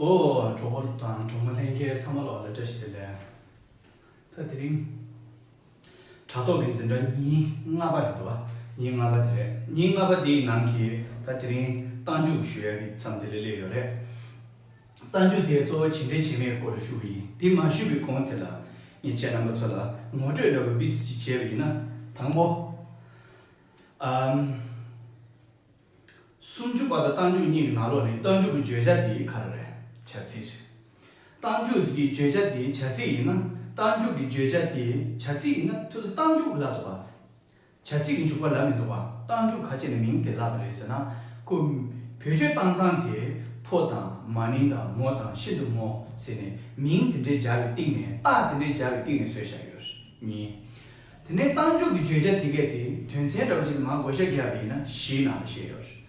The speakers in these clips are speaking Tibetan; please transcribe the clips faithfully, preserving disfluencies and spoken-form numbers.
ཨོ། གྲོགས་པོ་དང་གྲོགས་མོ་ལྷན་རྒྱས་ཚང་མ་ལ་བཀྲ་ཤིས་བདེ་ལེགས། ད་དེ་རིང་དྲ་ཐོག་གི་འཛིན་གྲྭ་ཉིན་ལྔ་པ་རེད་འདུག་བ། ཉིན་ལྔ་པ་དེ་རེད། ཉིན་ལྔ་པ་དེའི་ནང་གི་ད་དེ་རིང་རྟགས་འཇུག་ཞུ་ཡ་གི་མཚམས་དེ་ལ་སླེབས་ཡོད་རེད། རྟགས་འཇུག་དེ་གཙོ་བོ་བྱེད་འབྲེལ་བྱེད་མེད་སྐོར་ལ་ཞུ་གི་ཡིན། དེ་མ་ཞུས་པའི་གོང་དེ་ལ་ངས་ཁྱེད་རྣམ་པ་ཚོ་ལ་ངོ་སྤྲོད་འདྲ་པོ་ཏོག་ཙམ་ཅིག་བྱས་པ་ཡིན་ན། དང་པོ། ཨམ། སུམ་ཅུ་པ་དང་རྟགས་འཇུག་གཉིས་ཀྱི་ནང་ལོགས་ནས་རྟགས་འཇུག་གི་བརྗོད་བྱ་དེ་ག་རེ་རེད། བྱ་ཚིག་རེད། རྟགས་འཇུག་གི་བརྗོད་བྱ་དེ་བྱ་ཚིག་ཡིན་ན། རྟགས་འཇུག་གི་བརྗོད་བྱ་དེ་བྱ་ཚིག་ཡིན་ན་དེ་ལ་རྟགས་འཇུག་ལབ་འདུག་པ། བྱ་ཚིག་གི་འཇུག་པ་ལབ་མི་འདུག་པ། རྟགས་འཇུག་ག་ཅི་ནས་མིང་དེ་ལབ་པ་རེད་ཟེར་ན། ཁོ་བེད་སྤྱོད་བཏང་སྟངས་དེ་ཕོ་དང་མ་ནིང་དང་མོ་དང་ཤིན་ཏུ་མོ་ཟེར་ནས་མིང་དེ་འདྲའི་སྦྱར་བའི་སྟེང་ནས། རྟགས་དེ་འདྲའི་སྦྱར་བའི་སྟེང་ནས་བཟོས་བཞག་ཡོད་རེད། གཉིས། དེ་ནས་རྟགས་འཇུག་གི་བརྗོད་བྱ་དེ་གས་དེ་དོན་ཚན་འདྲ་པོ་ཅིག་ལ་མར་བགོ་བཤའ་རྒྱག་པ་ཡིན་ན་བཞིའི་ནང་ལ་བཤད་ཡོད་རེད།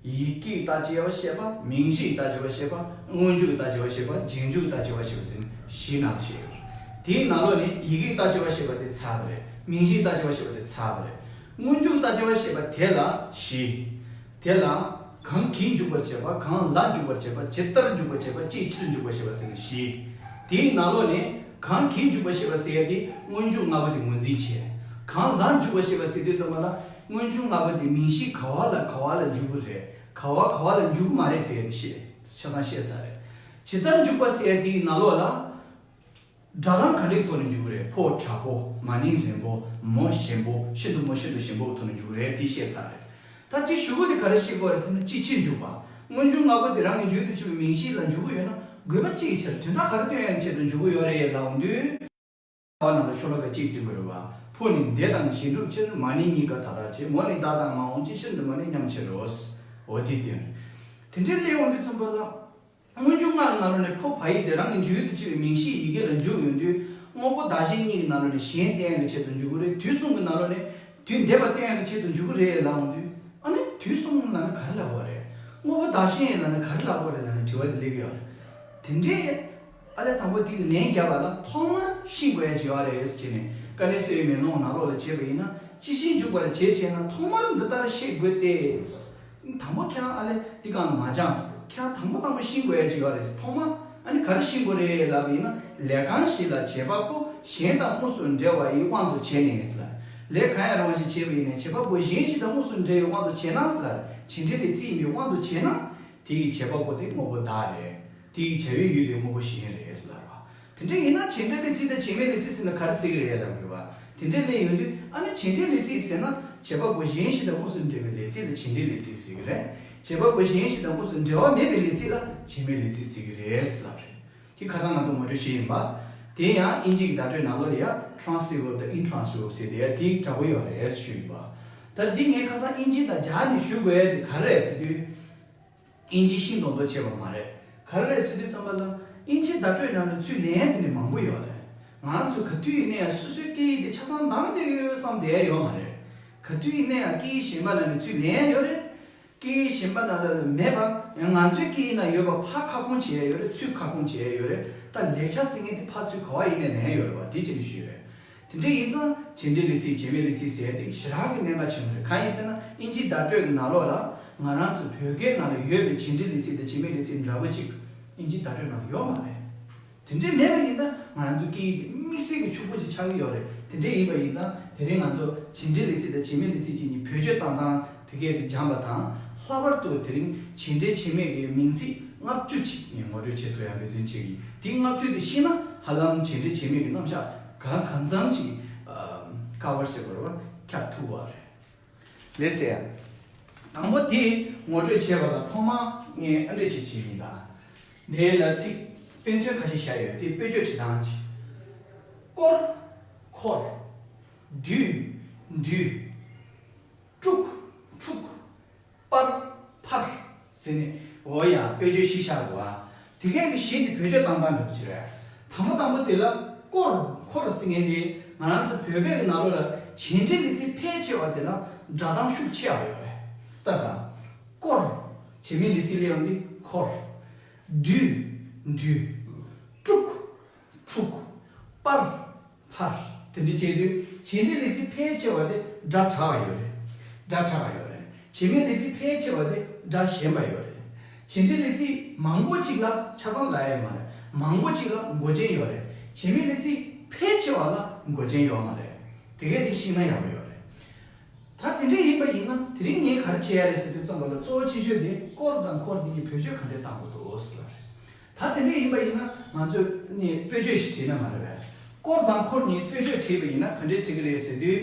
ཡི་གེའི་རྟགས་དབྱེ་བ་བཤད་པ། མིང་གཞིའི་རྟགས་དབྱེ་བ་བཤད་པ། སྔོན་འཇུག་རྟགས་དབྱེ་བ་བཤད་པ། རྗེས་འཇུག་རྟགས་དབྱེ་བ་བཤད་པ་ཟེར་ནས་བཞིའི་ནང་ལ་བཤད་ཡོད་རེད། དེའི་ནང་ལོགས་ནས་ཡི་གེའི་རྟགས་དབྱེ་བ་བཤད་པ་དེ་ཚར་བ་རེད། མིང་གཞིའི་རྟགས་དབྱེ་བ་བཤད་པ་དེ་ཚར་བ་རེད། སྔོན་འཇུག་རྟགས་དབྱེ་བ་བཤད་པ་དེ་ལ་བཞི། དེ་ལ་གང་གིས་འཇུག་པར་བྱེད་པ། གང་ལ་འཇུག་པར་བྱེད་པ། ཇི་ལྟར་འཇུག་པར་བྱེད་པ། ཅིའི་ཕྱིར་འཇུག་པར་བྱེད་པ་ཟེར་ནས་བཞི། དེའི་ནང་ལོགས་ནས་གང་གིས་འཇུག་པར་བྱེད་པ་ཟེར་ཡ་དེ་སྔོན་འཇུག་ལྔ་པོ་དེ་ངོས་འཛིན་བྱས། གང་ལ་འཇུག་པར་བྱེད་པ་ཟེར་དུས་ཙམ་པ་ལ་སྔོན་འཇུག་ལྔ་པོ་དེ་མིང་གཞི་ག་བ་ལ་ག་བ་ལ་འཇུག་གི་རེད། ག་བ་ག་བ་ལ་འཇུག་གི་མ་རེད་ཟེར་ཡ་དེ་བཤད། ཆ་ཚང་བཤད་ཚར་རེད། ཇི་ལྟར་འཇུག་པ་ཟེར་ཡ་དེའི་ནང་ལོགས་ལ། སྒྲ་གདངས་ག་འདྲའི་ཐོག་ནས་འཇུག་གི་རེད། ཕོ་དྲག་པོ། མ་ནིང་རིང་པོ། མོ་ཞན་པོ། ཤིན་ཏུ་མོ་ཤིན་ཏུ་ཞན་པོ་གི་ཐོག་ནས་འཇུག་གི་རེད། དེ་བཤད་ཚར་རེད། ད་དེ་གཞུག་གུ་དེ་ག་རེ་བཤད་དགོས་རེད་ཟེར་ན། ཅིའི་ཕྱིར་འཇུག་པ། སྔོན་འཇུག་ལྔ་པོ་དེ་རང་གི་རྒྱུད་དུ་ཆུད་པའི་མིང་གཞི་ལ་འཇུག་གི་ཡོད་ན། དགོས་པ་ཅི་ཡི་ཕྱིར། དོན་དག་ག་རེ་སྟོན་ཡག་གི་ཆེད་དུ་འཇུག་གི་ཡོད་རེད་ལབ་འོང་དུས། ཁ་བ་ནང་ལ་ཤོ་ལོ་ཀ་གཅིག་སྟོན་གྱི་རེད་པ། ཕོ་ནི་འདས་དང་གཞན་སྒྲུབ་ཕྱིར། མ་ནིང་གཉིས་ཀ་ད་ལྟར་བྱེད། མོ་ནི་བདག་དང་མ་འོངས་ཕྱིར། ཤིན་ཏུ་མོ་ནི་མཉམ་ཕྱིར་རོ། འོ་དེ་སྟོན། དེ་འདྲའི་སླེབས་འོང་དུས་ཙམ་པ་ལ། སྔོན་འཇུག་ལྔ་ནང་ལོགས་ནས་ཕོ་བ་ཡིག་དེ་རང་གི་རྒྱུད་དུ་ཆུད་པའི་མིང་གཞིའི་ཡི་གེ་ལ་འཇུག་ཡོང་དུས། དངོས་པོ་བདག་གཞན་གཉིས་ཀྱི་ནང་ལོགས་ནས་གཞན་བསྟན་ཡག་གི་ཆེད་དུ་འཇུག་གི་རེད། དུས་གསུམ་གྱི་ནང་ལོགས་ནས་དུས་འདས་པ་སྟོན་ཡག་གི་ཆེད་དུ་འཇུག་གི་རེད་ལབ་འོང་དུས། ཨ་ནི་དུས་གསུམ་ལབ་ན་ག་རེ་ལབ་དགོས་རེད། དངོས་པོ་བདག་གཞན་ལབ་ན་ག་རེ་ལབ་དགོས་རེད་ལབ་ནས་དྲི་བ་དེ་སླེབས་ཀྱི་ཡོད་རེད། དེ་འདྲའི། ཨ་ལས་དང་པོ་དེ་གི་ལན་བརྒྱབ་པ་ལ་ཐོག་མར་ཤེས་དགོས་ཡ་ཅིག་ཡོད་རེད་ཟེར་ནས། དཀའ་གནད་གསལ་བའི་མེ་ལོང་ནང་ལོགས་ལ་བྱས་པ་ཡིན་ན། ཅི་ཕྱིར་འཇུག་པར་བྱེད་ཅེ་ན། ཐོག་མར་འདི་ལྟར་ཤེས་དགོས་ཏེ། དང་པོ་ཁྱེད་རང་ཨ་ལས་འདི་སྒང་ལ་མ་སྦྱངས། ཁྱེད་རང་དང་པོ་དང་པོ་ཤེས་དགོས་ཡ་ཅིག་ཡོད་རེད། ཐོག་མ་ཨ་ནི་ག་རེ་ཤེས་དགོས་རེད་ལབ་པ་ཡིན་ན། ལས་གང་ཞིག་ལ་བྱེད་པ་པོ་གཞན་དང་དངོས་སུ་འབྲེལ་བ་ཡི་དབང་དུ་བྱས་ནས་ལ། ལས་གང་ཡང་རུང་བ་ཞིག་བྱས་པ་ཡིན་ན་བྱེད་པ་པོ་གཞན་ཞིག་དང་དངོས་སུ་འབྲེལ་བའི་དབང་དུ་བྱས་ན་ལ། བྱེད་འབྲེལ་ལས་ཚིག་ཡིན་པའི་དབང་དུ་བྱས་ན། དེ་ཡི་བྱེད་པ་པོ་དེ་དངོས་པོ་བདག་རེད། དེ་ཡི་བྱ་བའི་ཡུལ་དེ་དངོས་པོ་གཞན་རེད་ཟེར་ལབ་པ། དེ་འདྲ་ཡིན་ན་བྱེད་འབྲེལ་ལས་ཚིག་དང་བྱེད་མེད་ལས་ཚིག་ཟེར་ན་ག་རེ་ཟེར་གི་རེད་ལབ་དགོས་པ། དེ་འདྲ་ལས་ཡོང་དུས་ཨ་ནི་བྱེད་འབྲེལ་ལས་ཚིག་ཟེར་ན་བྱེད་པ་པོ་གཞན་ཞིག་དང་དངོས་སུ་འབྲེལ་བའི་ལས་ཚིག་ལ་བྱེད་འབྲེལ་ལས་ཚིག་ཟེར་གི་རེད། བྱེད་པ་པོ་གཞན་ཞིག་དང་དངོས་སུ་འབྲེལ་བ་མེད་པའི་ལས་ཚིག་ལ་བྱེད་མེད་ལས་ཚིག་ཟེར་གི་རེད་ཟེར་ལབ་རེད། དེ་ཁ་སང་ང་ཚོ་ངོ་སྤྲོད་བྱས་ཡིན་པ། དེ་ཡང་དབྱིན་ཇི་གི་བརྡ་སྤྲོད་ནང་ལོགས་ལ་ཡང་transitive verb དང་intransitive verb ཟེར་དེ་ཡང་དེ་འདྲ་པོ་ཡོད་རེད་ཞུས་ཡིན་པ། ད་འདི་ངས་ཁ་སང་དབྱིན་ཇི་དང་སྦྱར་ནས་ཞུ་དགོས་ཡ་དེ་ག་རེ་རེད་ཟེར་དུས། དབྱིན་ཇི་ཤིང་སྡོང་རྡོ་བྱས་པ་མ་རེད། ག་རེ་རེད་ཟེར་དུས་ཙམ་པ་ལ། དབྱིན་ཇི་བརྡ་སྤྲོད་ནང་ལ་ཚུར་ལེན་དེ་ནི་མང་པོ་ཡོད་རེད། ང་ཚོ་ག་དུས་ཡིན་ན་ཡང་སོ་སོའི་སྐད་ཡིག་དེ་ཆ་ཚང་འདང་དེ་ཡོད་བསམ་བསྡད་ཡ་ཡོད་མ་རེད། ག་དུས་ཡིན་ན་ཡང་སྐད་ཡིག་གཞན་པ་ནང་ནས་ཚུར་ལེན་ཡ་ཡོད་རེད། སྐད་ཡིག་གཞན་པ་ནང་ལ་མེད་པ་ཡང་ང་ཚོའི་སྐད་ཡིག་ནང་ཡོད་པ་ཕར་ཁ་སྐོང་བྱེད་ཡ་ཡོད་རེད། ཚུར་ཁ་སྐོང་བྱེད་ཡ་ཡོད་རེད། ད་ལེགས་ཆ་ཟེར་མཁན་དེ་ཕར་ཚུར་ག་བ་ཡིན་ནའི་ལེན་ཡ་ཡོད་རེད་བ། དེ་བྱས་ནས་ཞུས་རེད། དེ་འདྲ་ཡིན་ཙང་བྱེད་འབྲེལ་ལས་ཚིག་བྱེད་མེད་ལས་ཚིག་ཟེར་ཡ་དེ་ཞེ་དྲག་གི་གནད་འགག་ཆེན་པོ་རེད། གང་ཡིན་ཟེར་ན་དབྱིན་ཇིའི་བརྡ་སྤྲོད་ཀྱི་ནང་ལོགས་ལ་ང་རང་ཚོ་བོད་སྐད་ནང་ལ་ཡོད་པའི་བྱེད་འབྲེལ་ལས་ཚིག་དང་བྱེད་མེད་ལས་ཚིག་འདྲ་པོ་ཅིག་དབྱིན་ཇིའི་བརྡ་སྤྲོད་ནང་ལ་ཡོད་མ་རེད། དེ་འདྲ་མེད་པ་ཡིན་ན་ང་རང་ཚོ་སྐད་ཡིག་དེ་དམིགས་བསལ་གྱི་ཕྱུག་པོ་ཅིག་ཆགས་ཀྱི་ཡོད་རེད། དེ་འདྲ་ཡིན་པ་ཡིན་ཙང་དེ་རིང་ང་ཚོ་བྱེད་འབྲེལ་ལས་ཚིག་དང་བྱེད་མེད་ལས་ཚིག་གཉིས་བེད་སྤྱོད་བཏང་སྟངས་དེ་གས་སྦྱངས་པ་དང་། ལྷག་པར་དུ་དེ་རིང་བྱེད་འབྲེལ་བྱེད་མེད་ཀྱི་མིང་ཚིག་ལྔ་བཅུ་ཅིག་ངས་ངོ་སྤྲོད་བྱེད་ཐུབ་ཡ་འབད་བརྩོན་བྱེད་ཀྱི་ཡིན། དེ་ལྔ་བཅུ་དེ་ཤེས་ན་ཧ་ལམ་བྱེད་འབྲེལ་བྱེད་མེད་ཀྱི་རྣམ་གཞག་ག་གང་འཚམ་ཅིག་ཨ་ཀ་བར་ཟེར་དགོས་རེད་བ། ཁྱབ་ཐུབ་པ་རེད། ལགས་སེ། དང་པོ་དེ་ངོ་སྤྲོད་བྱས་པ་ལ་ཐོག་མར་ངས་ཨ་འདྲ་ཞིག་བྱས་ཡིན་ད། འདིའི་ལ་ཚིག་དཔེ་མཚོན་ཁ་ཤས་བཞག་ཡོད། དེ་དཔེ་བརྗོད་བྱེད་སྟངས་ཅིག་སྐོར། འཁོར། བསྡུས། འདུས། དཀྲུག་འཁྲུག་པར། ཕར། ཟེར་ནས་འོ་ཡ་དཔེ་བརྗོད་ཤིག་བཞག་འདུག་ཨ། དེ་གས་ཀྱི་གཞི་དེ་བེད་སྤྱོད་བཏང་སྟངས་འདྲ་པོ་ཅིག་རེད། དང་པོ་དང་པོ་དེ་ལ་སྐོར་འཁོར་ཟེར་མཁན་དེ་ང་རང་ཚོ་བོད་སྐད་ཀྱི་ནང་ལོགས་ལ་བྱེད་འབྲེལ་ལས་ཚིག་ཕལ་ཆེ་བ་དེ་ལ་སྒྲ་གདངས་ཤུགས་ཆེ་བ་ཡོད་རེད། ད་ལྟ་སྐོར། བྱེད་མེད་ལས་ཚིག་ལས་ཡོང་དུས་འཁོར། བསྡུས། འདུས། དཀྲུག་འཁྲུག་པར། ཕར། དེ་འདྲ་བྱས་དུས་བྱེད་འབྲེལ་ལས་ཚིག་ཕལ་ཆེ་བ་དེ་སྒྲ་དྲག་པ་ཡོད་རེད། སྒྲ་དྲག་པ་ཡོད་རེད། བྱེད་མེད་ལས་ཚིག་ཕལ་ཆེ་བ་དེ་སྒྲ་ཞན་པ་ཡོད་རེད། བྱེད་འབྲེལ་ལས་ཚིག་མང་པོ་གཅིག་ལ་ཆ་ཚང་ལབ་ཡ་ཡོད་མ་རེད། མང་པོ་གཅིག་ལ་མགོ་ཅན་ཡོད་རེད། བྱེད་མེད་ལས་ཚིག་ཕལ་ཆེ་བ་ལ་མགོ་ཅན་ཡོད་མ་རེད། དེ་གས་དེ་ཤེས་ན་ཡག་པོ་ཡོད་རེད། ད་དེ་འདྲ་ཡིན་པ་ཡིན་ན་དེ་རིང་ངས་ག་རེ་བྱེད་ཡ་རེད་ཟེར་དུས་ཙམ་པ་ལ་གཙོ་བོ་ཆེ་ཤོས་དེ་སྐོར་དང་འཁོར་འདི་གཉིས་བེད་སྤྱོད་ག་འདྲས་བཏང་དགོས་འདུག་ཟེར་བ་རེད། ད་དེ་འདྲ་ཡིན་པ་ཡིན་ན་ང་ཚོས་ནི་དཔེ་བརྗོད་ཞིག་བྲིས་ན་མ་རེད་པས། སྐོར་དང་འཁོར་གཉིས་དཔེ་བརྗོད་བྲིས་པ་ཡིན་ན་ག་འདྲས་བྲིས་ཀྱི་རེད་ཟེར་དུས།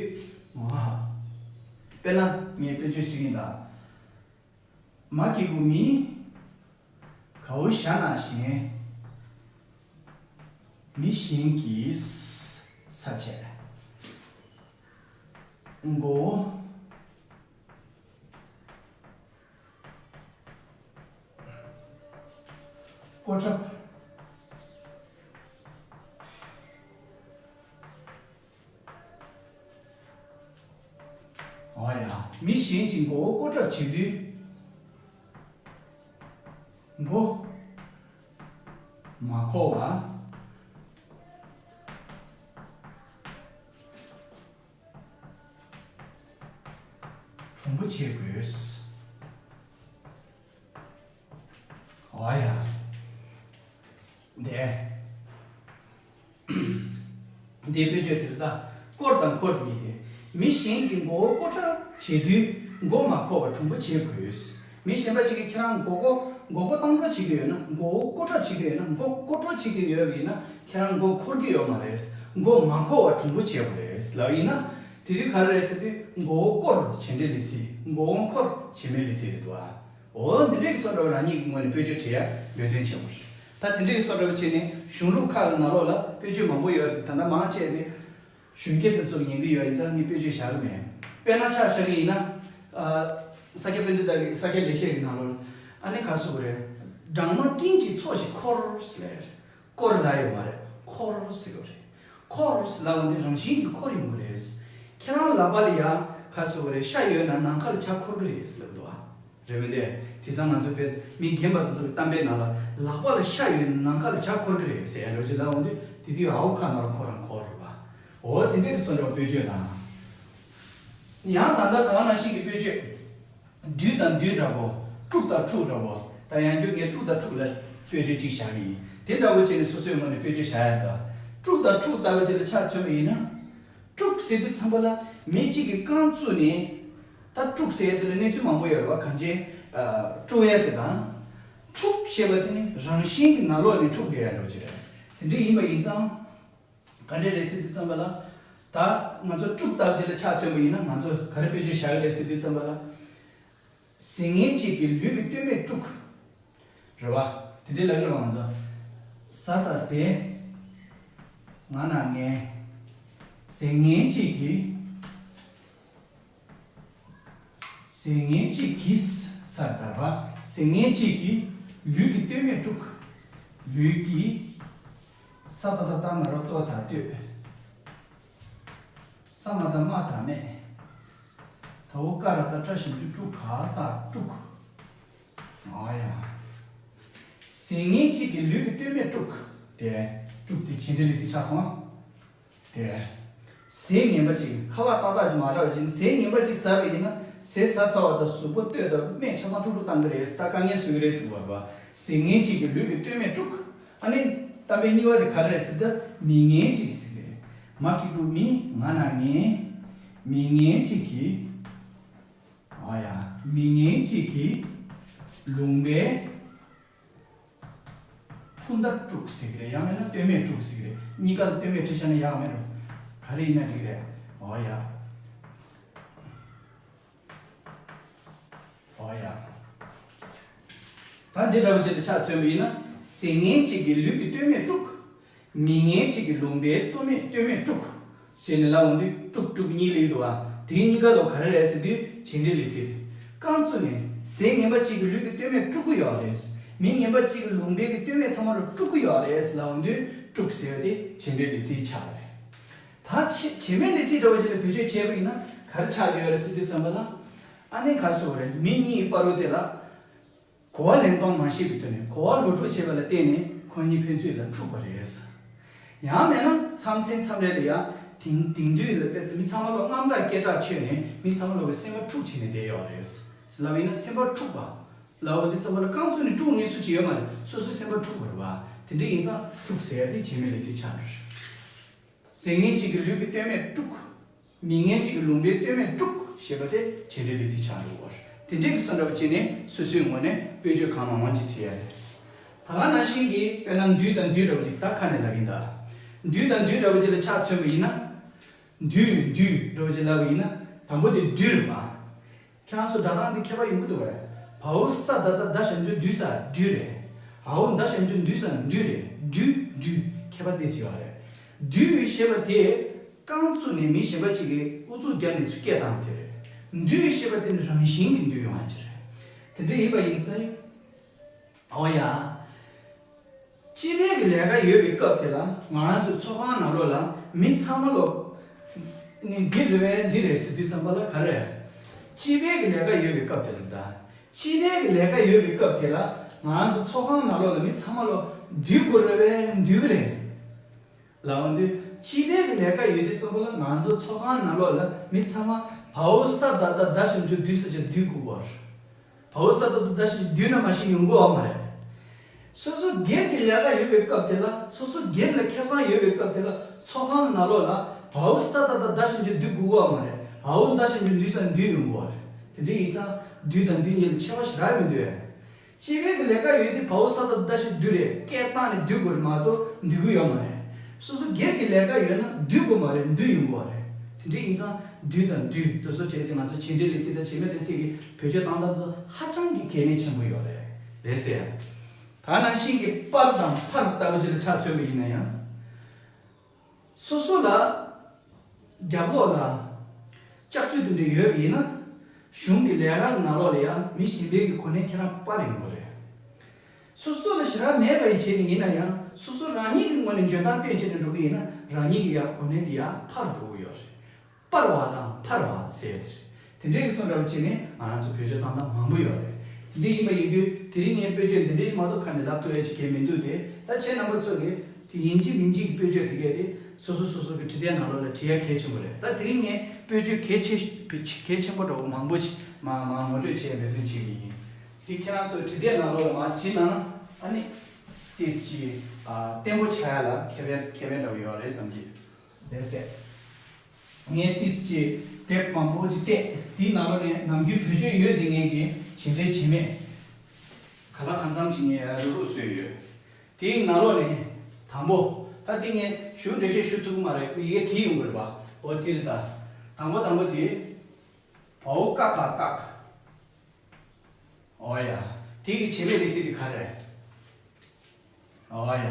དཔེར་ན་ངས་དཔེ་བརྗོད་བྲིས་ཀྱིན་གདའ། མ་སྐྱེས་བུ་མི། གའུ་ཞྭ་ནག་བཞིན། མི་གཞན་གྱིས། ས་བཅད། མགོ་བོ། ཀོ་ཁྲབ། འོ་ཡ། མི་གཞན་གྱི་མགོ་བོ་ཀོ་ཁྲབ་བྱེད་དུས། མགོ་མ་འཁོར་བ། གྲུང་པོ་བྱེད་དགོས། འོ་ཡ། དེ། འདིའི་དཔེ་བརྗོད་དེར་ད་སྐོར་དང་འཁོར་གཉིས་ཏེ། མི་གཞན་གྱི་མགོ་བོ་ཀོ་ཁྲབ་བྱེད་དུས་མགོ་མ་འཁོར་བ་གྲུང་པོ་བྱེད་དགོས། མི་གཞན་པ་གཅིག་གིས་ཁྱེད་རང་མགོ་སྐོར་མགོ་སྐོར་བཏང་འགྲོ་བྱེད་ཀྱི་ཡོད་ན། མགོ་བོ་ཀོ་ཁྲབ་བྱེད་ཀྱི་ཡོད་ན། མགོ་སྐོར་འགྲོ་བྱེད་ཀྱི་ཡོད་པ་ཡིན་ན་ཁྱེད་རང་མགོ་འཁོར་གྱི་ཡོད་མ་རེད། མགོ་མ་འཁོར་བ་གྲུང་པོ་བྱེད་དགོས་རེད་ལབ་ཡིན་ན། དེ་དུས་ག་རེ་རེད་ཟེར་དུས་མགོ་བོ་སྐོར་བྱེད་འབྲེལ་ལས་ཚིག་མགོ་བོ་འཁོར་བྱེད་མེད་ལས་ཚིག་རེད་འདུག་ཨ། འོ་འདི་འདྲའི་བཟོ་འདྲ་བ་རང་ཉིད་ཀྱི་ངོས་ནས་དཔེ་བརྗོད་བྱེད་ཡ་འབད་བརྩོན་བྱེད་དགོས་རེད། ད་དེ་འདྲའི་བཟོ་འདྲ་བ་བྱས་ནས་གཞུང་ལུགས་ཁག་གི་ནང་ལོགས་ལ་དཔེ་བརྗོད་མང་པོ་ཡོད་རེད། ད་ལྟ་མང་ཆེ་ནི་གཞོན་སྐྱེས་དེ་ཚོ་ཉན་གྱི་ཡོད་ཡིན་ཙང་ངས་དཔེ་བརྗོད་བཞག་གི་མེད། དཔེར་ན་ཆ་བཞག་གི་ཡིན་ན། ས་སྐྱ་པཎྜི་ཏ་གི་ས་སྐྱ་ལེགས་བཤད་ཀྱི་ནང་ལོགས་ལ་ཨ་ནི་ག་སུ་རེད། སྦྲང་མ་སྤྲིན་གྱི་ཚོགས་ཤིག་འཁོར་ཟེར། སྐོར་ལ་ཡོད་མ་རེད། འཁོར་ཟེར་བ་རེད། འཁོར་ཟེར་ལབ་པ་འདི་རང་བཞིན་གྱིས་འཁོར་ཡོང་གི་རེད། ཁྱེད་རང་ལག་པ་ལ་ཡ་ག་ཟེར་བ་རེད། ཤ་ཡོད་ན་ནམ་མཁའ་ལ་བྱ་འཁོར་གི་རེད་ཟེར་ལབ་འདུག་ཨ། རེད་མི་འདུག་དེང་སང་ང་ཚོ་བོད་མི་རྒན་པ་དེ་ཚོ་གི་གཏམ་དཔེའི་ནང་ལ་ལག་པ་ལ་ཤ་ཡོད་ན་ནམ་མཁའ་ལ་བྱ་འཁོར་གི་རེད་ཟེར་ཡ་འདྲ་བོ་ཅིག་ལབ་འོང་དུས་དེ་དུས་ཨའོ་ཁ་ནང་ལ་འཁོར་རང་འཁོར་རེད་པ། འོ་དེ་འདྲའི་བཟོ་འདྲ་བ་དཔེ་བརྗོད་དང་། ཡང་ད་ལྟ་ད་ག་ནང་བཞིན་གྱི་དཔེ་བརྗོད། བདུད་དང་བདུད་འདྲ་པོ། ཕྲུག་དང་ཕྲུག་འདྲ་པོ། ད་ཡང་བསྐྱར་ངས་ཕྲུག་དང་ཕྲུག་ལ་དཔེ་བརྗོད་ཅིག་བཞག་གི་ཡིན། དེ་འདྲ་པོ་བྱས་ནས་སོ་སོའི་ངོས་ནས་དཔེ་བརྗོད་བཞག་ཡ་ད། ཕྲུག་དང་ཕྲུག་ལྟ་བུ་ཅིག་ལ་ཆ་མཚོན་པ་ཡིན་ན། ཕྲུག་ཟེར་དུས་ཙམ་པ་ལ་མི་གཅིག་གིས་རྐང་བཙུགས་ནས། ད་ཕྲུག་ཟེར་ཡ་དེ་ལ་གནས་ཚུལ་མང་པོ་ཡོད་རེད་པ། གང་ཅི། དཀྲུག་ཡ་དེ་དང་། ཕྲུག་ཞེས་པ་དེ་ནི་རང་བཞིན་གྱི་ནང་ལོགས་ནས་འཁྲུག་བསྡད་ཡ་འདྲ་པོ་ཅིག་རེད། དེ་འདྲ་ཡིན་པ་ཡིན་ཙང་། ག་འདྲས་རེད་ཟེར་དུས་ཙམ་པ་ལ། ད་ང་ཚོ་ཕྲུག་ལྟ་བུ་ཅིག་ལ་ཆ་མཚོན་པ་ཡིན་ན་ང་ཚོ་ག་རེ་དཔེ་བརྗོད་བཞག་གི་རེད་ཟེར་དུས་ཙམ་པ་ལ། ཟིལ་ངན་གཅིག་གིས་ལུས་ཀྱི་སྟོད་སྨད་དཀྲུགས། རེད་བ། དེ་འདྲས་ལབ་ཀྱི་རེད་བ་ང་ཚོ། ཟ་ས་ཟས། ང་ན་ངན། ཟིལ་ངན་གཅིག་གིས། ཟིལ་ངན་གཅིག་གིས་ས་ད་པ། ཟིལ་ངན་གཅིག་གིས་ལུས་ཀྱི་སྟོད་སྨད་དཀྲུགས། ལུས་ཀྱི། ས་ད་བཏགས་སྟ་ན་རོ་སྟོ་ད་སྟོད། ས་མ་བཏགས་སྨ་ད་སྨད། ད་འོ་ཀ་ར་བཏགས་སྐྲ་ཞབས་ཀྱུ་ཀྲུ་ག་ས་དཀྲུགས། ཨ་ཡ། ཟིལ་ངན་གཅིག་གིས་ལུས་ཀྱི་སྟོད་སྨད་དཀྲུགས། དེ། དཀྲུགས་དེ་བྱེད་འབྲེལ་ལས་ཚིག་ཆགས་སོང་། དེ། ཟས་ངན་པ་གཅིག་ཁ་ལག་ཏག་ཏག་ཅིག་མ་རག་པ་ཅིག་ཟས་ངན་པ་ཅིག་ཟ་བ་ཡིན་ན་ཟས་ཟ་ཚར་བ་དང་གཟུགས་པོ་སྟོད་དང་སྨད་ཆ་ཚང་དཀྲུག་དཀྲུག་བཏང་གི་རེད། ད་དཀའ་ངལ་བཟོ་གི་རེད་ཟེར་བ་རེད་པ། ཟིལ་ངན་གཅིག་གིས་ལུས་ཀྱི་སྟོད་སྨད་དཀྲུགས། ཨ་ནི། གཏམ་དཔེ་གཉིས་པ་དེ་ག་རེ་རེད་ཟེར་ད། མི་ངན་གཅིག་ཟེར་གི་རེད། མ་སྐྱེས་བུ་མི་ང་ན་ངན། མི་ངན་གཅིག་གིས། ཨ་ཡ། མི་ངན་གཅིག་གིས་ལུང་པའི་ཕུ་མདའ་དཀྲུགས་ཟེར་གི་རེད། ཡང་མིན་ན་སྟོད་སྨད་དཀྲུགས་ཟེར་གི་རེད། གཉིས་ཀ་ལ་སྟོད་སྨད་བྲིས་བཞག་ན་ཡག་མེད་འགྲོ། ག་རེ་ཡིན་ན་འགྲིག་གི་རེད། ཨ་ཡ། ཨ་ཡ། ད་འདི་འདྲ་བོ་ཅིག་ལ་ཆ་མཚོན་པ་ཡིན་ན། ཟིལ་ངན་གཅིག་གིས་ལུས་ཀྱི་སྟོད་སྨད་དཀྲུགས། མི་ངན་གཅིག་གིས་ལུང་པའི་སྟོད་སྨད་སྟོད་སྨད་དཀྲུགས། ཞེས་ནས་ལབ་འོང་དུས་དཀྲུགས་དཀྲུགས་གཉིས་ལབ་ཀྱི་འདུག་བ། དེ་གཉིས་ཀ་ལོ་ག་རེ་རེད་ཟེར་དུས་བྱེད་འབྲེལ་ལས་ཚིག་རེད། རྐང་བཙུགས་ནས་ཟས་ངན་པ་གཅིག་གིས་ལུས་ཀྱི་སྟོད་སྨད་དཀྲུག་གི་ཡོད་རེད། མི་ངན་པ་གཅིག་གིས་ལུང་པའི་གི་སྟོད་སྨད་ཚང་མ་ལ་དཀྲུག་གི་ཡོད་རེད་ལབ་འོང་དུས་དཀྲུགས་ཟེར་བ་དེ་བྱེད་འབྲེལ་ལས་ཚིག་ཆགས་པ་རེད། ད་བྱེད་བྱེད་མེད་ལས་ཚིག་འདྲ་བོ་ཅིག་ལ་བེད་སྤྱོད་བྱས་པ་ཡིན་ན་ག་རེ་ཆགས་ཀྱི་ཡོད་རེད་ཟེར་དུས་ཙམ་པ་ལ། ཨ་ནི་ག་རེ་ཟེར་དགོས་རེད། མི་གཉིས་བར་དུ་དེ་ལ། གོ་བ་ལེན་སྟངས་མ་ཤེས་པའི་ཐོག་ནས་གོ་བ་ལོག་སྒྲུབ་བྱས་པ་ལ་བརྟེན་ནས་ཁོ་གཉིས་ཕན་ཚུན་ལ་འཁྲུག་པ་རེད། ཡང་མིན་ན་མཚམས་མཚམས་མཚམས་རེ་ལ་ཡང་དེང་དེང་དུས་ལ་དཔེ་མི་ཚང་མ་ལོག་རྔམ་སྐྲག་སྐད་གྲགས་ཆོད་ནས་མི་ཚང་མ་ལོག་གི་སེམས་པ་འཁྲུག་བྱས་ནས་བསྡད་ཡོད་རེད། ལབ་ཡིན་ན་སེམས་པ་འཁྲུག་པ། ལབ་པ་འདི་ཚང་མ་ལ་རྐང་བཙུགས་ནས་དཀྲུག་ནས་སུ་ཅི་ཡོད་མ་རེད། སོ་སོའི་སེམས་པ་འཁྲུག་པ་རེད་བ། དེ་འདྲ་ཡིན་ཙང་དཀྲུག་ཟེར་ཡ་དེ་བྱེད་མེད་ལས་ཚིག་ཆགས་འགྲོ་རེད། ཟེར་མཁན་གཅིག་གི་ལུས་ཀྱི་སྟོད་སྨད་དཀྲུག་མི་ངན་གཅིག་གི་ལུང་པའི་སྟོད་སྨད་དཀྲུག་ཞེས་པ་དེ་བྱེད་འབྲེལ་ལས་ཚིག་ཆགས་འགྲོ་བ་རེད། དེ་འདྲ་གི་བཟོ་འདྲ་བ་བྱས་ནས་སོ་སོའི་ངོས་ནས་དཔེ་བརྗོད་གང་མང་མང་ཅིག་བྲིས་ཡ་རེད། ད་ག་ནང་བཞིན་གྱི་དཔེར་ན་འདུས་དང་འདུས་འདྲ་བ་ཅིག་ད་ཁ་ནས་ལབ་ཡིན་ད། འདུས་དང་འདུས་འདྲ་བ་ཅིག་ལ་ཆ་མཚོན་པ་ཡིན་ན། འདུས་འདུས་འདྲ་བ་ཅིག་ལབ་པ་ཡིན་ན། དང་པོ་དེ་འདུས་རེད་པ། ཁྱེད་རང་ཚོ་སྒྲ་གདངས་འདི་ཁྱད་པར་ཡོང་གི་འདུག་གས། བའོ་ས་ད་ལྟ་ད་ཞབས་ཀྱུ་འདུས་ས་འདུས་རེད། འའོ་ད་ཞབས་ཀྱུ་འདུས་ས་འདུས་རེད། འདུས་འདུས་ཁྱད་པར་དེ་ཞིག་ཡོད་རེད། འདུས་ཞེས་པ་དེ་རྐང་བཙུགས་ནས་མི་གཞན་པ་གཅིག་གིས་ཨུ་ཚུགས་བརྒྱབ་ནས་ཚུར་སྐད་བཏང་དེ་རེད། འདུས་ཞེས་པ་དེ་ནི་རང་བཞིན་གྱིས་འདུས་ཡོང་བ་ཅིག་རེད། དེ་འདྲ་ཡིན་པ་ཡིན་ཙང་། འོ་ཡ། སྤྱི་པའི་གི་ལས་ཀ་ཡོད་པའི་སྐབས་དེ་ལ་ང་རང་ཚོའི་ཚོགས་ཁང་ནང་ལོགས་ལ་མི་ཚང་མ་ལོ། ནི་འདི་རེད་པས་འདི་རེད་ཟེར་དུས་ཙམ་པ་ལ་ག་རེ། སྤྱི་པའི་གི་ལས་ཀ་ཡོད་པའི་སྐབས་དེ་ལ་ད། སྤྱི་པའི་གི་ལས་ཀ་ཡོད་པའི་སྐབས་དེ་ལ་ང་རང་ཚོ་ཚོགས་ཁང་ནང་ལོགས་ལ་མི་ཚང་མ་ལོ་འདུས་དགོས་རེད་པས་འདུས་གི་རེད། ལབ་འོང་དུས་སྤྱི་པའི་གི་ལས་ཀ་ཡོད་དུས་ཙམ་པ་ལ་ང་ཚོ་ཚོགས་ཁང་ནང་ལོགས་ལ་མི་ཚང་མ་བའོ་ས་ད་ལྟ་ད་ཞབས་ཀྱུ་འདུས་ས་ཅིག་འདུས་དགོས་པ་རེད། བའོ་ས་ད་ལྟ་ད་ཞབས་ཀྱུ་འདུས་ན་མ་ཤེས་ཡོང་གི་ཡོད་མ་རེད། སོ་སོ་སྒེར་གྱི་ལས་ཀ་ཡོད་པའི་སྐབས་དེ་ལ་སོ་སོ་སྒེར་ལ་ཁེ་བཟང་ཡོད་པའི་སྐབས་དེ་ལ་ཚོགས་ཁང་ནང་ལོགས་ལ་བའོ་ས་ད་ལྟ་ད་ཞབས་ཀྱུ་འདུས་དགོས་ཀྱི་ཡོད་མ་རེད། འའོ་ད་ཞབས་ཀྱུ་འདུས་ས་འདུས་ཡོང་གི་ཡོད་རེད། དེ་འདྲ་ཡིན་ཙང་འདུས་དང་འདུས་གཉིས་ལ་ཁྱད་པར་ཞེ་དྲག་མི་འདུག་གས། སྤྱི་པའི་གི་ལས་ཀ་ཡོད་དུས་བའོ་ས་ད་ལྟ་ཞབས་ཀྱུ་འདུས་རེད། སྐད་བཏང་ནས་འདུས་དགོས་རེད་མ་གཏོགས་འདུས་གི་ཡོད་མ་རེད། སོ་སོ་སྒེར་གྱི་ལས་ཀ་ཡོད་ན་འདུས་དགོས་མ་རེད། འདུས་ཡོང་གི་ཡོད་རེད། དེ་འདྲ་ཡིན་ཙང་འདུས་དང་འདུས་དེ་ཚོ་བྲལ་ཏེ་ང་ཚོ་བྱེད་འབྲེལ་ལས་ཚིག་དང་བྱེད་མེད་ལས་ཚིག་གི་བེད་སྤྱོད་བཏང་སྟངས་ཚོ་ཧ་ཅང་གི་གལ་གནད་ཆེན་པོ་ཡོད་རེད། རེད་ཟེར། ད་ནང་བཞིན་གྱི་པར་དང་ཕར་ལྟ་བུ་ཅིག་ལ་ཆ་མཚོན་པ་ཡིན་ན་ཡང་། སོ་སོ་ལ་རྒྱབ་ལོགས་ལ་ལྕགས་ཀྱུ་དེ་འདྲ་ཡོད་པ་ཡིན་ན། གཞུང་གི་ལས་ཀ་ནང་ལོགས་ལ་ཡང་མི་གཞན་པའི་གི་གོ་གནས་ཁྱེད་རང་པར་ཡོང་གི་རེད། སོ་སོ་ལ་ཞེ་དྲག་མེད་པ་ཡི་བྱས་ནས་ཡིན་ན་ཡང་སོ་སོ་རང་ཉིད་ཀྱི་ངོས་ནས་འཇོན་ཐང་བཏོན་བྱས་ནས་འགྲོ་གི་ཡིན་ན་རང་ཉིད་ཀྱི་ཡང་གོ་གནས་དེ་ཡང་ཕར་འགྲོ་གི་ཡོད་རེད། པར་བ་དང་ཕར་བ་ཟེར་ཡ་དེ་རེད། དེ་འདྲའི་གི་བཟོ་འདྲ་བོ་བྱས་ནས་ང་རང་ཚོ་བེད་སྤྱོད་བཏང་སྟངས་མང་པོ་ཡོད་རེད། དེ་འདྲ་ཡིན་པ་ཡིན་དུས་དེ་རིང་ངས་དཔེ་བརྗོད་འདི་འདྲའི་མ་གཏོགས་ཁ་ནས་ལབ་ཐུབ་ཡ་ཅིག་གང་མི་འདུག་སྟེ། ད་ཁྱེད་རྣམ་པ་ཚོ་གིས་དེ་ཡིན་གཅིག་མིན་གཅིག་གི་དཔེ་བརྗོད་དེ་གས་དེ་སོ་སོ་སོ་སོ་གི་བྲིས་དེབ་ནང་ལོགས་ལ་བྲིས་ཡ་གལ་ཆེན་པོ་རེད། ད་དེ་རིང་ངས་དཔེ་བརྗོད་གལ་ཆེ་གལ་ཆེན་པོ་འདྲ་བོ་མང་པོ་ཅིག་མ་མ་ངོ་སྤྲོད་བྱས་འབད་བརྩོན་བྱེད་ཀྱི་ཡིན། དེ་ཁྱེད་རང་ཚོ་བྲིས་དེབ་ནང་ལོགས་ལ་མར་བྲིས་གནང་ན་ཨ་ནི་ཏིས་ཅིག་ཨ་བརྟན་པོ་ཆགས་ཡ་ལ་ཁེ་ཕན་ཁེ་ཕན་འདྲ་བོ་ཡོད་རེད་བསམ་གྱི། ལགས་སེ། ངས་ཏིས་ཅིག་དེབ་མང་པོ་ཅིག་བལྟས། དེའི་ནང་ལོགས་ནས་ནམ་རྒྱུན་བེད་སྤྱོད་ཡོད་བསྡད་མཁན་གྱི་བྱེད་འབྲེལ་བྱེད་མེད་ག་ལ་གང་འཚམ་ཅིག་ངས་རུག་རུག་བཟོས་ཡོད། དེའི་ནང་ལོགས་ནས་དང་པོ། ད་དེ་ངས་ཞུ་འགྲེལ་བཤད་ཞུ་ཐུབ་ཀྱི་མ་རེད། ཡི་གེ་བྲིས་ཡོང་གི་རེད་པ། འོ་དེ་རེད་ད། དང་པོ་དང་པོ་དེ། བའོ་ཀ་ཁ་བཀག་འོ་ཡ། དེ་གི་བྱེད་མེད་ལས་ཚིག་དེ་ག་རེ་རེད། འོ་ཡ།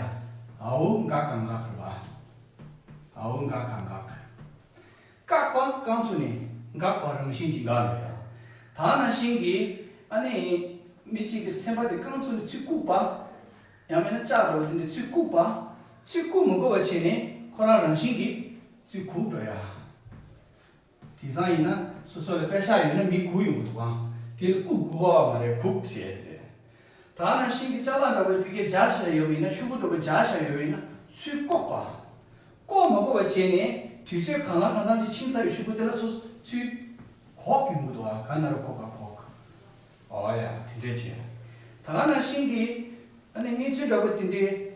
འའོ་འགག་ག་འགག་རེད་པ། འའོ་འགག་ག་འགག་བཀག་པ་རྐང་བཙུགས་ནས་འགག་པ་རང་བཞིན་གྱིས་འགག་རེད་ཡ། ད་ནང་བཞིན་གྱི་ཨ་ནི་མི་གཅིག་གི་སེམས་པ་དེ་རྐང་བཙུགས་ནས་ཚུར་བཀུག་པ། ཡང་མིན་ན་ལྕགས་འདྲ་བོ་དེ་འདྲ་ཚུར་བཀུག་པ། ཚུར་བཀུག་མི་དགོས་པ་བྱས་ནས་ཁོ་རང་རང་བཞིན་གྱིས་ཚུར་གུག་འགྲོ་ཡ། དེང་སང་ཡིན་ན་སོ་སོ་ལ་པད་ཤག་ཡོད་ན་མི་གུག་ཡོང་གི་འདུག་ཨང་། དེ་ལ་གུག་གུག་པ་མ་རེད། གུག་ཟེར་ཏེ། ད་ནང་བཞིན་གྱི་ཅ་ལག་འདྲ་པོ་ཕ་གིར་སྦྱར་བཞག་ཡོད་པ་ཡིན་ན། ཤོག་གུ་འདྲ་པོ་སྦྱར་བཞག་ཡོད་པ་ཡིན་ན་ཚུར་བཀོག་པ། བཀོག་མ་དགོས་པ་བྱས་ནས་དུས་ཚོད་གང་ལ་གང་འཚམ་ཅིག་ཕྱིན་ཚར་བའི་ཤོག་གུ་དེ་ལ་སོ་སོ་ཚུར་གུག་ཡོང་གི་འདུག་ཨ། ག་ན་རུ་གུག་ག་གུག་འོ་ཡ། དེ་འདྲས་བྱས། ད་ག་ནང་བཞིན་གྱི་ཨ་ནི་གནས་ཚུལ་འདྲ་པོ་དེ་འདྲས།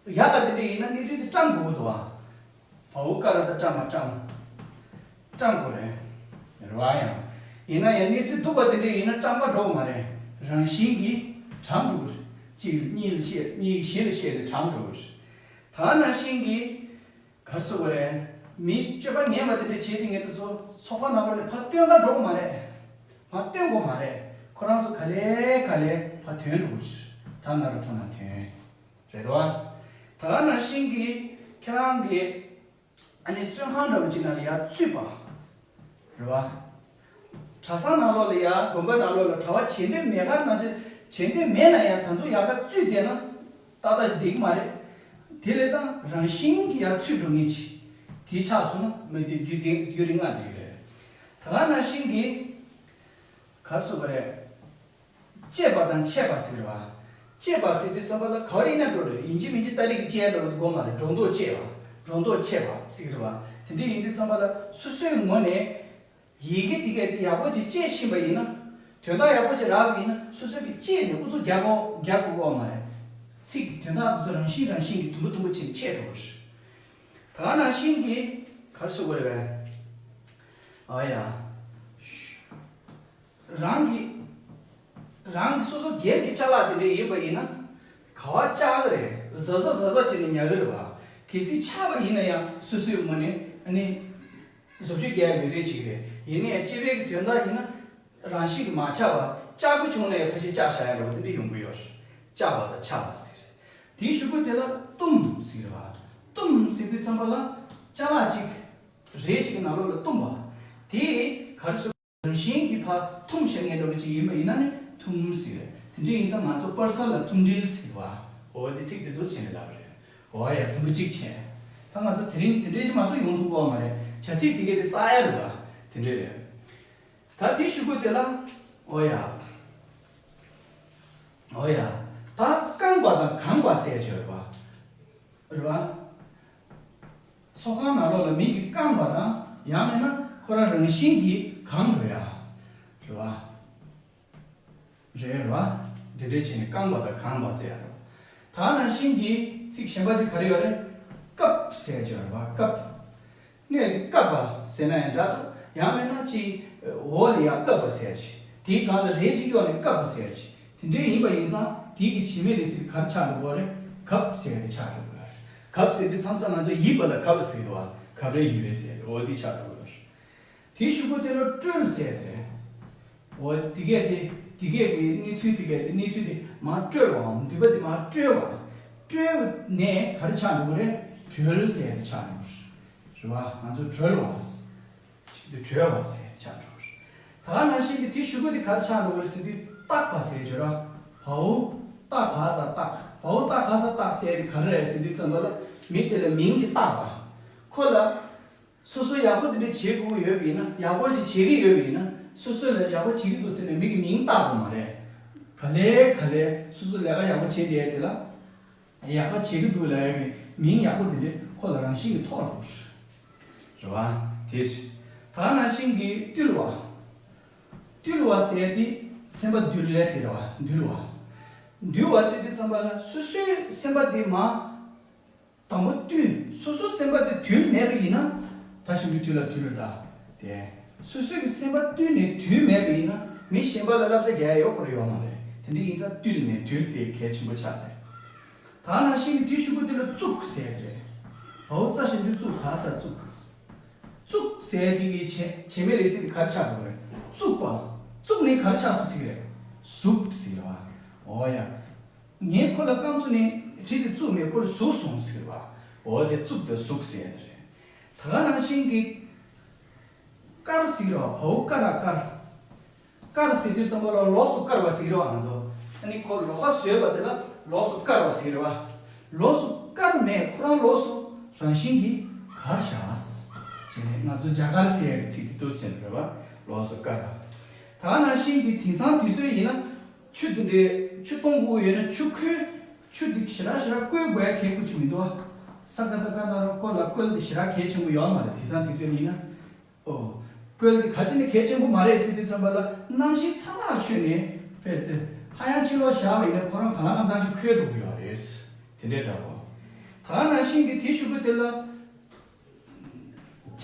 ཡག་ག་དེ་འདྲ་ཡིན་ན་གནས་ཚུལ་དེ་བཀྲམ་དགོས་ཀྱི་འདུག་ཨ། བའོ་ཀ་ར་ད་བཀྲམ་མ་བཀྲམ། བཀྲམ་དགོས་རེད། རེད་བ་ཡང་། ཡིན་ན་ཡང་གནས་ཚུལ་སྡུག་པ་དེ་འདྲ་ཡིན་ན་བཀྲམ་ག་འགྲོ་གི་མ་རེད། རང་བཞིན་གྱིས་བཀྲམ་འགྲོ་གི་རེད། གཅིག་གཉིས་ལ་བཤད། གཉིས་གཞི་ལ་བཤད་ནས་བཀྲམ་འགྲོ་གི་རེད། ད་ནང་བཞིན་གྱི་ག་རེ་ཟེར་དགོས་རེད། མི་སྤྱོད་པ་ངན་པ་དེ་འདྲ་བྱེད་དེ་ངེད་དེ་ཚོ་ཚོགས་པ་ནང་ལོགས་ནས་ཕར་བཏོན་ག་འགྲོ་གི་མ་རེད། ཕར་བཏོན་དགོས་མ་རེད། ཁོ་རང་ཚོ་ག་ལེ་ག་ལེ་ཕར་ཐོན་འགྲོ་གི་རེད། ད་ན་རུ་ཐོན་ན་ཐོན། རེད་དོ། ད་ག་ནང་བཞིན་གྱི་ཁྱེད་རང་གི་ཨ་ནི་བཙོན་ཁང་འདྲ་བོ་ཅིག་ནང་ལ་ཡར་བཙུད་པ། རེད་བ། གྲྭ་ཚང་ནང་ལོགས་ལ་ཡར་དགོན་པ་ནང་ལོགས་ལ་གྲྭ་པ་བྱེད་འདོད་མེད་ཁ་ན་ཚོད་བྱེད་འདོད་མེད་ན་ཡང་ད་དུང་ཡར་ཁ་བཙུད་བསྡད་ན་ཏག་ཏག་ཞིག་བསྡད་ཀྱི་མ་རེད། དེ་ལས་ད་རང་བཞིན་གྱིས་ཡར་ཚུད་འགྲོ་མཁན་ཅིག་དེ་ཆགས་སོང་ན་མི་དེ་རྒྱུན་རིང་རྒྱུན་རིང་ང་བསྡད་ཀྱི་རེད། ད་ག་ནང་བཞིན་གྱི་ག་རེ་ཟེར་དགོས་རེད། གཅེས་པ་དང་ཆད་པ་ཟེར་བ། གཅེས་པ་ཟེར་དུས་ཙམ་པ་ལ་ག་བ་རེ་ཡིན་ན་འགྲོ་རེད། ཡིན་གཅིག་མིན་གཅིག་ཏ་རིག་གི་གཅེས་འདྲ་བོ་དགོས་མ་རེད། སྒྲོ་འདོགས་གཅེས་པ། སྒྲོ་འདོགས་ཆད་པ་ཟེར་གི་རེད་བ། དེ་འདྲ་ཡིན་དུས་ཙམ་པ་ལ་སོ་སོའི་ངོས་ནས་ཡི་གེ་དེ་གས་དེ་ཡག་པོ་ཅིག་གཅེས་ཤེས་པ་ཡིན་ན། དོན་དག་ཡག་པོ་ཅིག་རག་པ་ཡིན་ན་སོ་སོ་གི་དཔྱད་ནས་ཨུ་ཚུགས་རྒྱག་དགོས་རྒྱག་དགོས་ཀྱི་ཡོད་མ་རེད། ཚིག་དོན་དག་དེ་ཚོ་རང་བཞིན་རང་བཞིན་གྱིས་དུམ་བུ་དུམ་བུ་བྱས་ནས་ཆད་འགྲོ་གི་རེད། ད་ག་ནང་བཞིན་གྱི་ག་རེ་ཟེར་དགོས་རེད་པས། ཨ་ཡ། རང་གི་རང་གི་སོ་སོ་སྒེར་གྱི་ཅ་ལག་དེ་འདྲ་ཡིན་པ་ཡིན་ན་ག་པར་བཅག་གི་རེད། གཟབ་གཟབ་གཟབ་གཟབ་བྱས་ནས་ཉར་གི་རེད་པ། གལ་སྲིད་ཆག་པ་ཡིན་ན་ཡང་སོ་སོའི་ངོས་ནས་ཨ་ནི་བཟོ་བཅོས་རྒྱག་ཡའི་འབད་བརྩོན་བྱེད་ཀྱི་རེད། ཡིན་ན་ཡང་སྤྱི་པའི་གི་དོན་དག་ཡིན་ན་རང་བཞིན་གྱིས་མ་ཆག་པ། བཅག་དགོས་བྱུང་ན་ཡང་ཕལ་ཆེར་བཅག་བཞག་ཡ་འདྲ་པོ་དེ་འདྲ་ཡོང་གི་ཡོད་རེད། བཅག་པ་དང་ཆག་པ་ཟེར་རེད། དེའི་གཞུག་གུ་དེ་ལ་བཏུམ་ཟེར་གི་རེད་པ། བཏུམ་ཟེར་དུས་ཙམ་པ་ལ་ཅ་ལག་ཅིག་རས་ཅིག་གི་ནང་ལོགས་ལ་བཏུམ་པ། དེ་ག་རེ་ཟེར། རང་བཞིན་གྱིས་ཕར་འཐུམ་བཞག་མཁན་འདྲ་པོ་ཅིག་ཡིན་པ་ཡིན་ན་ནི་འཐུམ་ཟེར། དེ་འདྲ་ཡིན་ཙང་ང་ཚོ་པར་སལ་ལ་འཐུམ་སྒྲིལ་ཟེར་བ། འོ་དེ་ཚིག་དེ་འདུག་སེ་བྱས་ནས་ལབ་པ་རེད། འོ་ཡ། དུམ་བུ་གཅིག་བྱས། ད་ང་ཚོ་དེ་རིང་དེ་འདྲའི་ཞིག་མ་གཏོགས་ཡོང་ཐུབ་ཀྱི་ཡོད་མ་རེད། བྱ་ཚིག་དེ་གས་དེ་བསགས་ཡ་རེད་པ། དེ་འདྲ་རེད། ད་དེའི་གཞུག་གུ་དེ་ལ། འོ་ཡ། འོ་ཡ། ད་བཀང་བ་དང་གང་བ་ཟེར་ཡ་ཅིག་ཡོད་རེད་པ། རེད་པ། ཚོགས་ཁང་ནང་ལོགས་ལ་མི་གིས་བཀང་བ་དང་ཡང་མིན་ན་ཁོ་རང་རང་བཞིན་གྱིས་གང་འགྲོ་ཡ། རེད་པ། རེད་པ། འདི་འདྲ་བྱས་ནས་བཀང་བ་དང་གང་བ་ཟེར་ཡ་རེད་པ། ད་ནང་བཞིན་གྱི་ཚིག་གཞན་པ་ཅིག་ག་རེ་ཡོད་རེད། བཀབ་ཟེར་ཡ་ཅིག་ཡོད་རེད་པ། བཀབ། སྣོད་དེ་བཀབ་པ་ཟེར་ན་ཡང་འདྲ་འདུག་ཡང་མིན་ན་ཅིག་འོག་ལ་ཡར་བཀབ་པ་ཟེར་ཡ་ཅིག་དེའི་སྒང་ལ་རས་ཅིག་གཡོགས་ནས་བཀབ་པ་ཟེར་ཡ་ཅིག་དེ་འདྲའི་ཡིན་པ་ཡིན་ཙང་དེའི་གི་བྱེད་མེད་ལས་ཚིག་ག་རེ་ཆགས་འགྲོ་གི་རེད། གབ་ཟེར་ཡ་དེ་ཆགས་འགྲོ་གི་རེད། གབ་ཟེར་དུས་མཚམས་མཚམས་ང་ཚོ་ཡིབ་པ་ལ་གབ་ཟེར་གི་འདུག་པ། གབ་རེས་ཡིབ་རེས་ཟེར་ཡ་དེ་འོ་དེ་ཆགས་འགྲོ་གི་རེད། དེའི་གཞུག་གུ་དེ་ལ་བཀྲོལ་ཟེར་ཡ་དེ་རེད། འོ་དེ་གས་དེ་དེ་གས་ཀྱི་གནས་ཚུལ་དེ་གས་དེ་གནས་ཚུལ་དེ་མར་བཀྲོལ་བའམ་མདུད་པ་དེ་མར་བཀྲོལ་བ། བཀྲོལ་ནས་ག་རེ་ཆགས་འགྲོ་གི་རེད། བཀྲོལ་ཟེར་ཡ་དེ་ཆགས་འགྲོ་གི་རེད། རེད་པ། ང་ཚོ་བཀྲོལ་བ། ཅིག་དེ་བཀྲོལ་བ་ཟེར་ཡ་དེ་ཆགས་འགྲོ་གི་རེད། ད་ག་ནང་བཞིན་གྱི་དེའི་གཞུག་གུ་དེ་ག་རེ་ཆགས་འགྲོ་གི་རེད་ཟེར་དུས་བཏགས་པ་ཟེར་གྱི་རེད་པ། བའོ། བཏགས་ག་ས་བཏགས། བའོ་བཏགས་ག་ས་བཏགས་ཟེར་ཡ་དེ་ག་རེ་རེད་ཟེར་དུས་ཙམ་པ་ལ་མི་དེ་ལ་མིང་ཅིག་བཏགས་པ། ཁོ་ལ། སོ་སོ་ཡག་པོ་དེ་འདྲ་བྱེད་དགོས་ཀྱི་ཡོད་པ་ཡིན་ན། ཡག་པོ་ཞིག་བྱེད་ཀྱི་ཡོད་པ་ཡིན་ན། སོ་སོ་ལ་ཡག་པོ་བྱེད་ཀྱི་འདུག་ཟེར་ནས་མི་གི་མིང་བཏགས་དགོས་མ་རེད། ག་ལེ་ག་ལེ་སོ་སོ་ལས་ཀ་ཡག་པོ་བྱེད་བསྡད་དེ་ལ། ཡག་པོ་བྱེད་ཀྱི་འདུག་ལབ་ཡག་གི་མིང་ཡག་པོ་དེ་འདྲ་ཁོ་ལ་རང་བཞིན་གྱིས་ཐོགས་འགྲོ་གི་རེད། རེད་པ། དེ་རེད། ད་ག་ནང་བཞིན་གྱི་བཏུལ་བ། བཏུལ་བ་ཟེར་དེ་སེམས་པ་འདུལ་ཡ་དེ་རེད་པ། འདུལ་བ། འདུལ་བ་ཟེར་དུས་ཙམ་པ་ལ་སོ་སོའི་སེམས་པ་དེ་མར། དང་པོ་བཏུལ། སོ་སོའི་སེམས་པ་དེ་དུལ་མེད་པ་ཡིན་ན། ད་ཞིམ་པོའི་དུས་ལ་དུལ་ལ་ད། དེ། སོ་སོའི་གི་སེམས་པ་བཏུལ་ནས་དུལ་མེད་པ་ཡིན་ན་མི་གཞན་པ་ལ་བསླབ་བྱ་རྒྱག་ཡ་ཡོད་ཁོ་ར་ཡོད་མ་རེད། དེ་འདྲ་ཡིན་ཙང་བཏུལ་ནས་དུལ་དེ་གལ་ཆེན་པོ་ཆགས་རེད། ད་ནང་བཞིན་གྱི་དེའི་གཞུག་གུ་དེ་ལ་བཙུགས་ཟེར་ཡ་དེ་རེད། བའོ་ཙ་ཞབས་ཀྱུ་བཙུགས། ག་ས་བཙུགས། བཙུགས་ཟེར་ཡ་དེ་གི་བྱེད་བྱེད་མེད་ལས་ཚིག་དེ་ག་རེ་ཆགས་འགྲོ་གི་རེད། བཙུགས་པ། བཙུགས་ནས་ག་རེ་ཆགས་སོང་ཟེར་གི་རེད། ཟུག་ཟེར་བ། འོ་ཡ། ངས་ཁོ་ལ་རྐང་བཙུགས་ནས་གྲི་དེ་བཙུགས་མེད། ཁོ་ལ་ཟུག་སོང་ཟེར་བ། འོ་དེ་བཙུགས་དང་ཟུག་ཟེར་ཡ་དེ་རེད། ད་ག་ནང་བཞིན་གྱི་དཀར་ཟེར་བ། བའོ་ཀ་ར་དཀར། དཀར་ཟེར་དུས་ཙམ་པ་ལ་ལོགས་སུ་བཀར་བ་ཟེར་བ་ང་ཚོ། ཨ་ནི་ཁོ་ལོགས་ཀ་བཟོས་པ་དེ་ལ་ལོགས་སུ་བཀར་བ་ཟེར་བ། ལོགས་སུ་བཀར་མེད། ཁོ་རང་ལོགས་སུ་རང་བཞིན་གྱིས་དཀར་བཞག་ཅེས་ནས་ང་ཚོ་རྒྱ་དཀར་ཟེར་ཡ་གི་ཚིག་དེ་འདུག་སེ་བྱས་ནས་རེད་པ། ལོགས་སུ་བཀར་བ། ད་ག་ནང་བཞིན་གྱི་དེང་སང་དུས་ཚོད་ཡིན་ན། ཆུ་དེ་འདྲའི་ཆུ་གཏོང་དགོས་ཡོད་ན་ཆུ་ཁོལ། ཆུ་དེ་ཞེ་དྲག་ཞེ་དྲག་བསྐོལ་དགོས་ཡ་གལ་ཁུ་ཆུ་མི་འདུག་བ། ས་ཀ་ད་ཀ་ན་རོ་ཀོ་ལ་བསྐོལ་དེ་ཞེ་དྲག་གལ་ཆེན་པོ་ཡོད་མ་རེད་དེང་སང་དུས་ཚོད་ཡིན་ན། ཨོ། བསྐོལ་དེ་ག་ཅི་ནས་གལ་ཆེན་པོ་མ་རེད་ཟེར་དུས་ཙམ་པ་ལ་གནམ་གཤིས་ཚ་ཐག་ཆོད་ནས་དཔེར་ན་ཧ་ཡང་ཕྱི་ལོགས་བཞག་པ་ཡིན་ན་ཁོ་རང་གང་ལ་གང་འཚམ་ཅིག་ཁོལ་འགྲོ་གི་ཡོད་རེད། དེ་འདྲའི་འདྲ་པོ། ད་ག་ནང་བཞིན་གྱི་དེའི་གཞུག་གུ་དེ་ལ།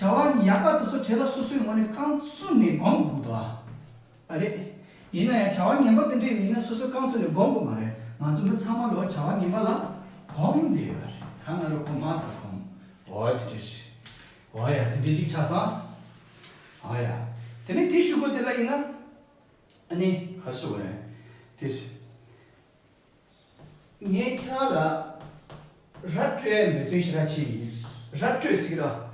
བྱ་བ་ཡག་པ་དེ་ཚོ་གྲས་ལ་སོ་སོའི་ངོས་ནས་རྐང་བཙུགས་ནས་སྒོམ་དགོས་འདུག་ཨ། ཨ་རེད། ཡིན་ན་ཡང་བྱ་བ་ངན་པ་དེ་འདྲ་ཡིན་ན་སོ་སོའི་རྐང་བཙུགས་ནས་སྒོམ་དགོས་མ་རེད། ང་ཚོ་མི་ཚང་མ་ལོ་བྱ་བ་ངན་པ་ལ་སྒོམ་བསྡད་ཡོད་རེད། གང་ན་རོ་ཁོ་མ་ས་སྒོམ། འོ་དེ་འདྲ་རེད། འོ་ཡ་དེ་འདྲ་ཅིག་ཆགས་སོང་། འོ་ཡ། དེ་ནས་དེའི་གཞུག་གུ་དེ་ལ་ཡིན་ན། ཨ་ནི་ག་རེ་ཟེར་དགོས་རེད། དེ་རེད། ངས་ཁྱེད་རང་ལ་ར་སྤྲོད་འབད་བརྩོན་ཞེ་དྲག་བྱས་ཡིན། ར་སྤྲོད་ཟེར་གྱི་ར།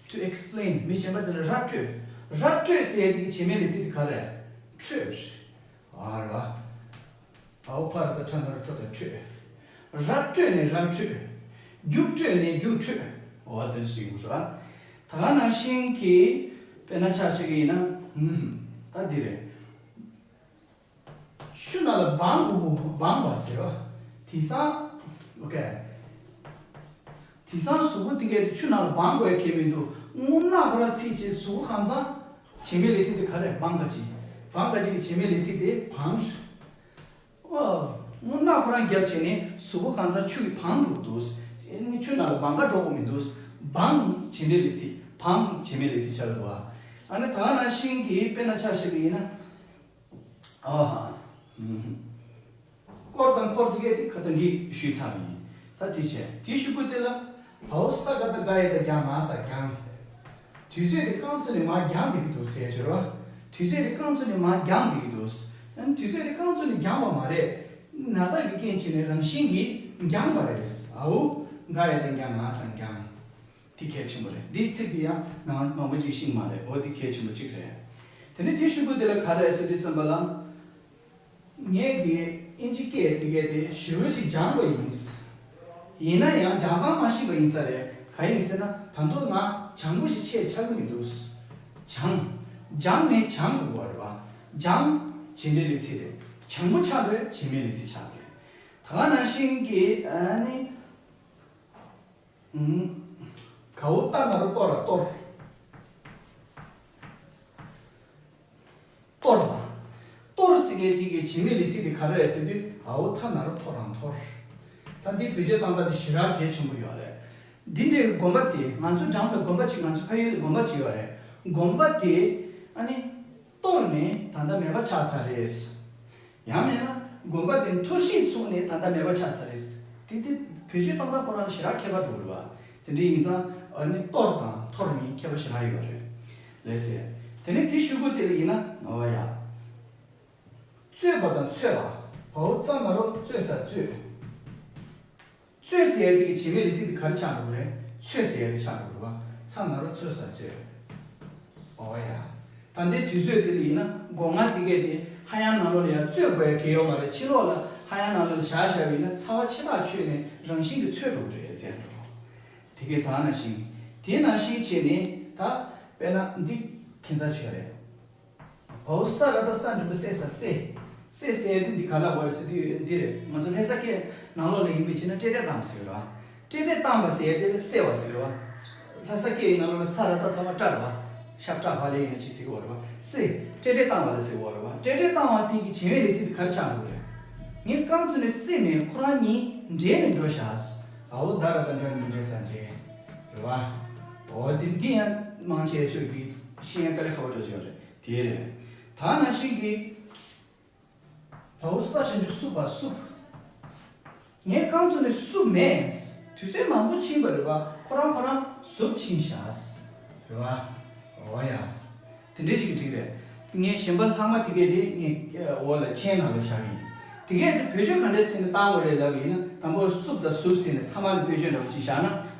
To explain མི་གཞན་པ་དེ་ལ་ར་སྤྲོད། ར་སྤྲོད་ཟེར་ཡ་དེ་གི་བྱེད་མེད་ལས་ཚིག་དེ་ག་རེ་རེད། འཕྲོད་རེད། ཨ་ར། ཨའོ་ཕ་ར་ད་ཁྲ་ན་རོ་ཁྲོ་ད་འཕྲོད། ར་སྤྲོད་ནས་ར་འཕྲོད། རྒྱུགས་སྤྲོད་ནས་རྒྱུགས་འཕྲོད། འོ་དེ་ཟེར་གྱི་རེད། ད་ག་ནང་བཞིན་གྱི་དཔེར་ན་ཆ་བཞག་གི་ཡིན་ན། ཧུམ། ད་འདི་རེད། ཆུ་ནང་ལ་སྦང་དགོས། སྦང་བ་ཟེར་བ། དེང་སང་། ཨོ་ཀེ། དེང་སང་གཟུགས་པོ་དེ་གས་དེ་ཆུ་ནང་ལ་སྦང་དགོས་ཡ་གལ་མི་འདུག་སྔོན་མ་ཁོ་རང་ཚིག་ཅིག་གཟུགས་པོ་གང་ཚང་། བྱེད་མེད་ལས་ཚིག་དེ་ག་རེ་སྦང་ག་ཅིག་བང་ག་ཅིག་གི་བྱེད་མེད་ལས་ཚིག་དེ་བང་། ཨོ། སྔོ་སྣ་ཁོ་རང་བརྒྱབ་བྱས་ནས་གཟུགས་པོ་གང་ཚང་ཆུ་གིས་བང་འགྲོ་གི་འདུག་ཨེ་ནི་ཆུ་ནང་ལ་བང་ག་འགྲོ་དགོས་མི་འདུག་བང་བྱེད་འབྲེལ་ལས་ཚིག་བང་བྱེད་མེད་ལས་ཚིག་ཆགས་ཀྱི་འདུག་ཨ་ནི་ད་ག་ནང་བཞིན་གྱི་དཔེར་ན་ཆ་བཞག་པ་ཡིན་ན། ཨོ་ཧ། ཧུམ། སྐོར་དང་འཁོར་དེ་གས་དེ་ཁ་ཏ་གིས་ཞུས་ཚར་བ་ཡིན། ད་དེ་བྱས་དེའི་གཞུག་གུ་དེ་ལ། བའོ་ས་ག་ད་ག་ཡ་ད་གྱ་ང་ས་གྱང་། དུས་ཚོད་དེ་རྐང་ཚོ་ནས་མར་འགྱངས་བསྡད་ཀྱི་འདུག་ཟེར་ཡ་ཅིག་རེད་བ། དུས་ཚོད་དེ་རྐང་ཚོ་ནས་མར་འགྱངས་བསྡད་ཀྱི་འདུག་ཨ་ནི་དུས་ཚོད་དེ་རྐང་ཚོ་ནས་འགྱངས་པ་མ་རེད། ན་ཚ་གི་རྐྱེན་བྱས་ནས་རང་བཞིན་གྱིས་འགྱངས་པ་རེད། ཨའོ། ག་ཡ་ད་གྱ་ང་ས་གྱང་། དེ་གལ་ཆེན་པོ་རེད། འདིའི་ཚིག་འདི་ཡང་ང་མང་པོ་ཅིག་ཤེས་ཀྱི་མ་རེད། འོ་འདི་གལ་ཆེན་པོ་གཅིག་རེད། དེ་ནས་དེའི་གཞུག་གུ་དེ་ལ་ག་རེ་ཟེར་དུས་ཙམ་པ་ལ། ངས་འདི་ཨིན་ཇི་སྐད་དེ་གས་དེ་ཞེ་པོ་ཅིག་སྦྱངས་པ་ཡིན། ཡིན་ན་ཡང་སྦྱང་སྟངས་མ་ཤེས་པ་ཡིན་ས་རེད། ག་ཡིན་ཟེར་ན་ད་དུང་ང་སྦྱང་པོ་ཞིག་ཆེ་ཆགས་ཀྱི་མི་འདུག་སྦྱང་། སྦྱངས་ནས་སྦྱང་དགོས་པ་རེད་བ། སྦྱང་། བྱེད་འབྲེལ་ལས་ཚིག་རེད། སྦྱང་པོ་ཆགས་པའི་བྱེད་མེད་ལས་ཚིག་ཆགས་པ་རེད། ད་ག་ནང་བཞིན་གྱི་ཨ་ནི། ཧུམ། ག་འོ་ཏ་ན་རོ་ཏོ་ར་གཏོར། གཏོར་བ། གཏོར་ཟེར་མཁན་དེ་གའི་བྱེད་མེད་ལས་ཚིག་དེ་ག་རེ་རེད་ཟེར་དུས་འ་འོ་ཐ་ན་རོ་ཐོ་རང་ཐོར། ད་འདི་བེད་སྤྱོད་བཏང་སྟངས་དེ་ཞེ་དྲག་གལ་ཆེན་པོ་ཡོད་རེད། འདི་འདྲའི་དགོན་པ་དེ་ང་ཚོ་འགྲམ་ལ་དགོན་པ་གཅིག་ང་ཚོ་ཕ་ཡུལ་ལ་དགོན་པ་གཅིག་ཡོད་རེད། དགོན་པ་དེ་ཨ་ནི་གཏོར་ནས་ད་ལྟ་མེད་པ་ཆགས་ཚར་རེད། ཡང་མིན་ན་དགོན་པ་དེ་འཐོར་ཞིག་སོང་ནས་ད་ལྟ་མེད་པ་ཆགས་ཚར་རེད། དེ་དེ་བེད་སྤྱོད་བཏང་སྟངས་ཁོ་རང་ཞེ་དྲག་ཁྱད་པར་འགྲོ་གི་རེད་བ། དེ་འདྲ་ཡིན་ཙང་ཨ་ནི་གཏོར་དང་འཐོར་གཉིས་ཁྱད་པར་ཞེ་དྲག་ཡོད་རེད། ལགས་སེ། དེ་ནས་དེའི་གཞུག་གུ་དེ་ལ་ཡིན་ན་འོ་ཡ། རྩོད་པ་དང་ཚོད་པ། བའོ་ཙ་ན་རོ་རྩོད་ས་རྩོད། རྩོད་ཟེར་ཡ་དེ་གི་བྱེད་མེད་ལས་ཚིག་དེ་ག་རེ་ཆགས་འགྲོ་གི་རེད། ཚོད་ཟེར་ཡ་དེ་ཆགས་འགྲོ་གི་རེད་བ། ཚ་ན་རོ་ཚོད་ས་ཚོད། ཨོ་ཡ། ད་ལྟའི་དུས་ཚོད་དེ་ལ་ཡིན་ན་སྒོ་ང་དེ་གས་དེ་ཧ་ཡང་ནང་ལོགས་ལ་ཡང་རྩོད་དགོས་ཡ་གལ་ཡོད་མ་རེད། ཕྱི་ལོགས་ལ་ཧ་ཡང་ནང་ལོགས་ལ་བཞག་བཞག་པ་ཡིན་ན་ཚ་བ་ཕྱི་ཐག་ཆོད་ནས་རང་བཞིན་གྱིས་ཚོད་འགྲོ་གི་རེད་ཟེར་འགྲོ། དེ་གས་ད་ནང་བཞིན། དེ་ནང་བཞིན་བྱས་ནས་ད་དཔེར་ན་འདི་ཁྱད་མཚར་ཆོས་རེད། བའོ་ས་ར་ཏ་ས་འགྲེང་བུ་སེ་ས་སེ། སེ་སེ་ཡ་དེ་འདི་ག་ལ་བར་ཟེར་དུས་འདི་རེད། ང་ཚོ་ལྷ་ས་སྐད་ནང་ལོགས་ལ་ཡིན་པའི་ཕྱིར་ན་ཏྲེ་ཏྲེ་བཏང་བ་ཟེར་བ། ཏྲེ་ཏྲེ་བཏང་བ་ཟེར་ཡ་དེ་ལ་སེ་བ་ཟེར་བ། ལྷ་ས་སྐད་ཡིན་ནང་ལོགས་ལ་ས་ར་ཏ་ཚ་བ་ཏྲ་ར་བ། ཤབ་ཏྲ་བ་ལས་ཡིན་ན་ཅི་ཟེར་གི་བ་རེད་བ། སེ། ཏྲེ་ཏྲེ་བཏང་བ་ལ་ཟེར་གི་བ་རེད་བ། ཏྲེ་ཏྲེ་བཏང་བ་དེ་གི་བྱེད་མེད་ལས་ཚིག་དེ་ག་རེ་ཆགས་འགྲོ་གི་རེད། ངས་རྐང་བཙུགས་ནས་སེ་མེད་ཁོ་རང་གཉིས་འདྲེས་ནས་འགྲོ་བཞག། བའོ་ད་ར་ཏ་འདྲ་ནས་འདྲེས་ས་འདྲེས། རེད་བ། འོ་དེ་འདི་ཡང་མང་ཆེ་ཤོས་ཀྱིས་ཤེས་ཡ་དཀའ་ལས་ཁག་པོ་འགྲོ་གི་ཡོད་རེད། དེ་རེད། ད་ནང་བཞིན་གྱི། བའོ་ས་ཞབས་ཀྱུ་སུ་བ་སུབ། ངས་རྐང་བཙུགས་ནས་སུབ་མེད། དུས་ཚོད་མང་པོ་ཕྱིན་པ་རེད་བ། ཁོ་རང་ཁོ་རང་སུབ་ཕྱིན་བཞག། རེད་བ། འོ་ཡ། དེ་འདྲ་ཞིག་གི་འགྲིག་རེད། ངས་གཞན་པ་ལྷག་མ་དེ་གས་དེ་ངས་འོག་ལ་མཆན་ནང་ལ་བཞག་གི་ཡིན། དེ་གས་དེ་བེད་སྤྱོད་ག་འདྲས་བྱས་ནས་བཏང་དགོས་རེད་ལབ་ཡིན་ན། དང་པོ་སུབ་དང་སུབ་ཟེར་ནས་ཐ་མ་ལ་དཔེ་བརྗོད་འདྲ་བོ་ཅིག་བཞག་ན།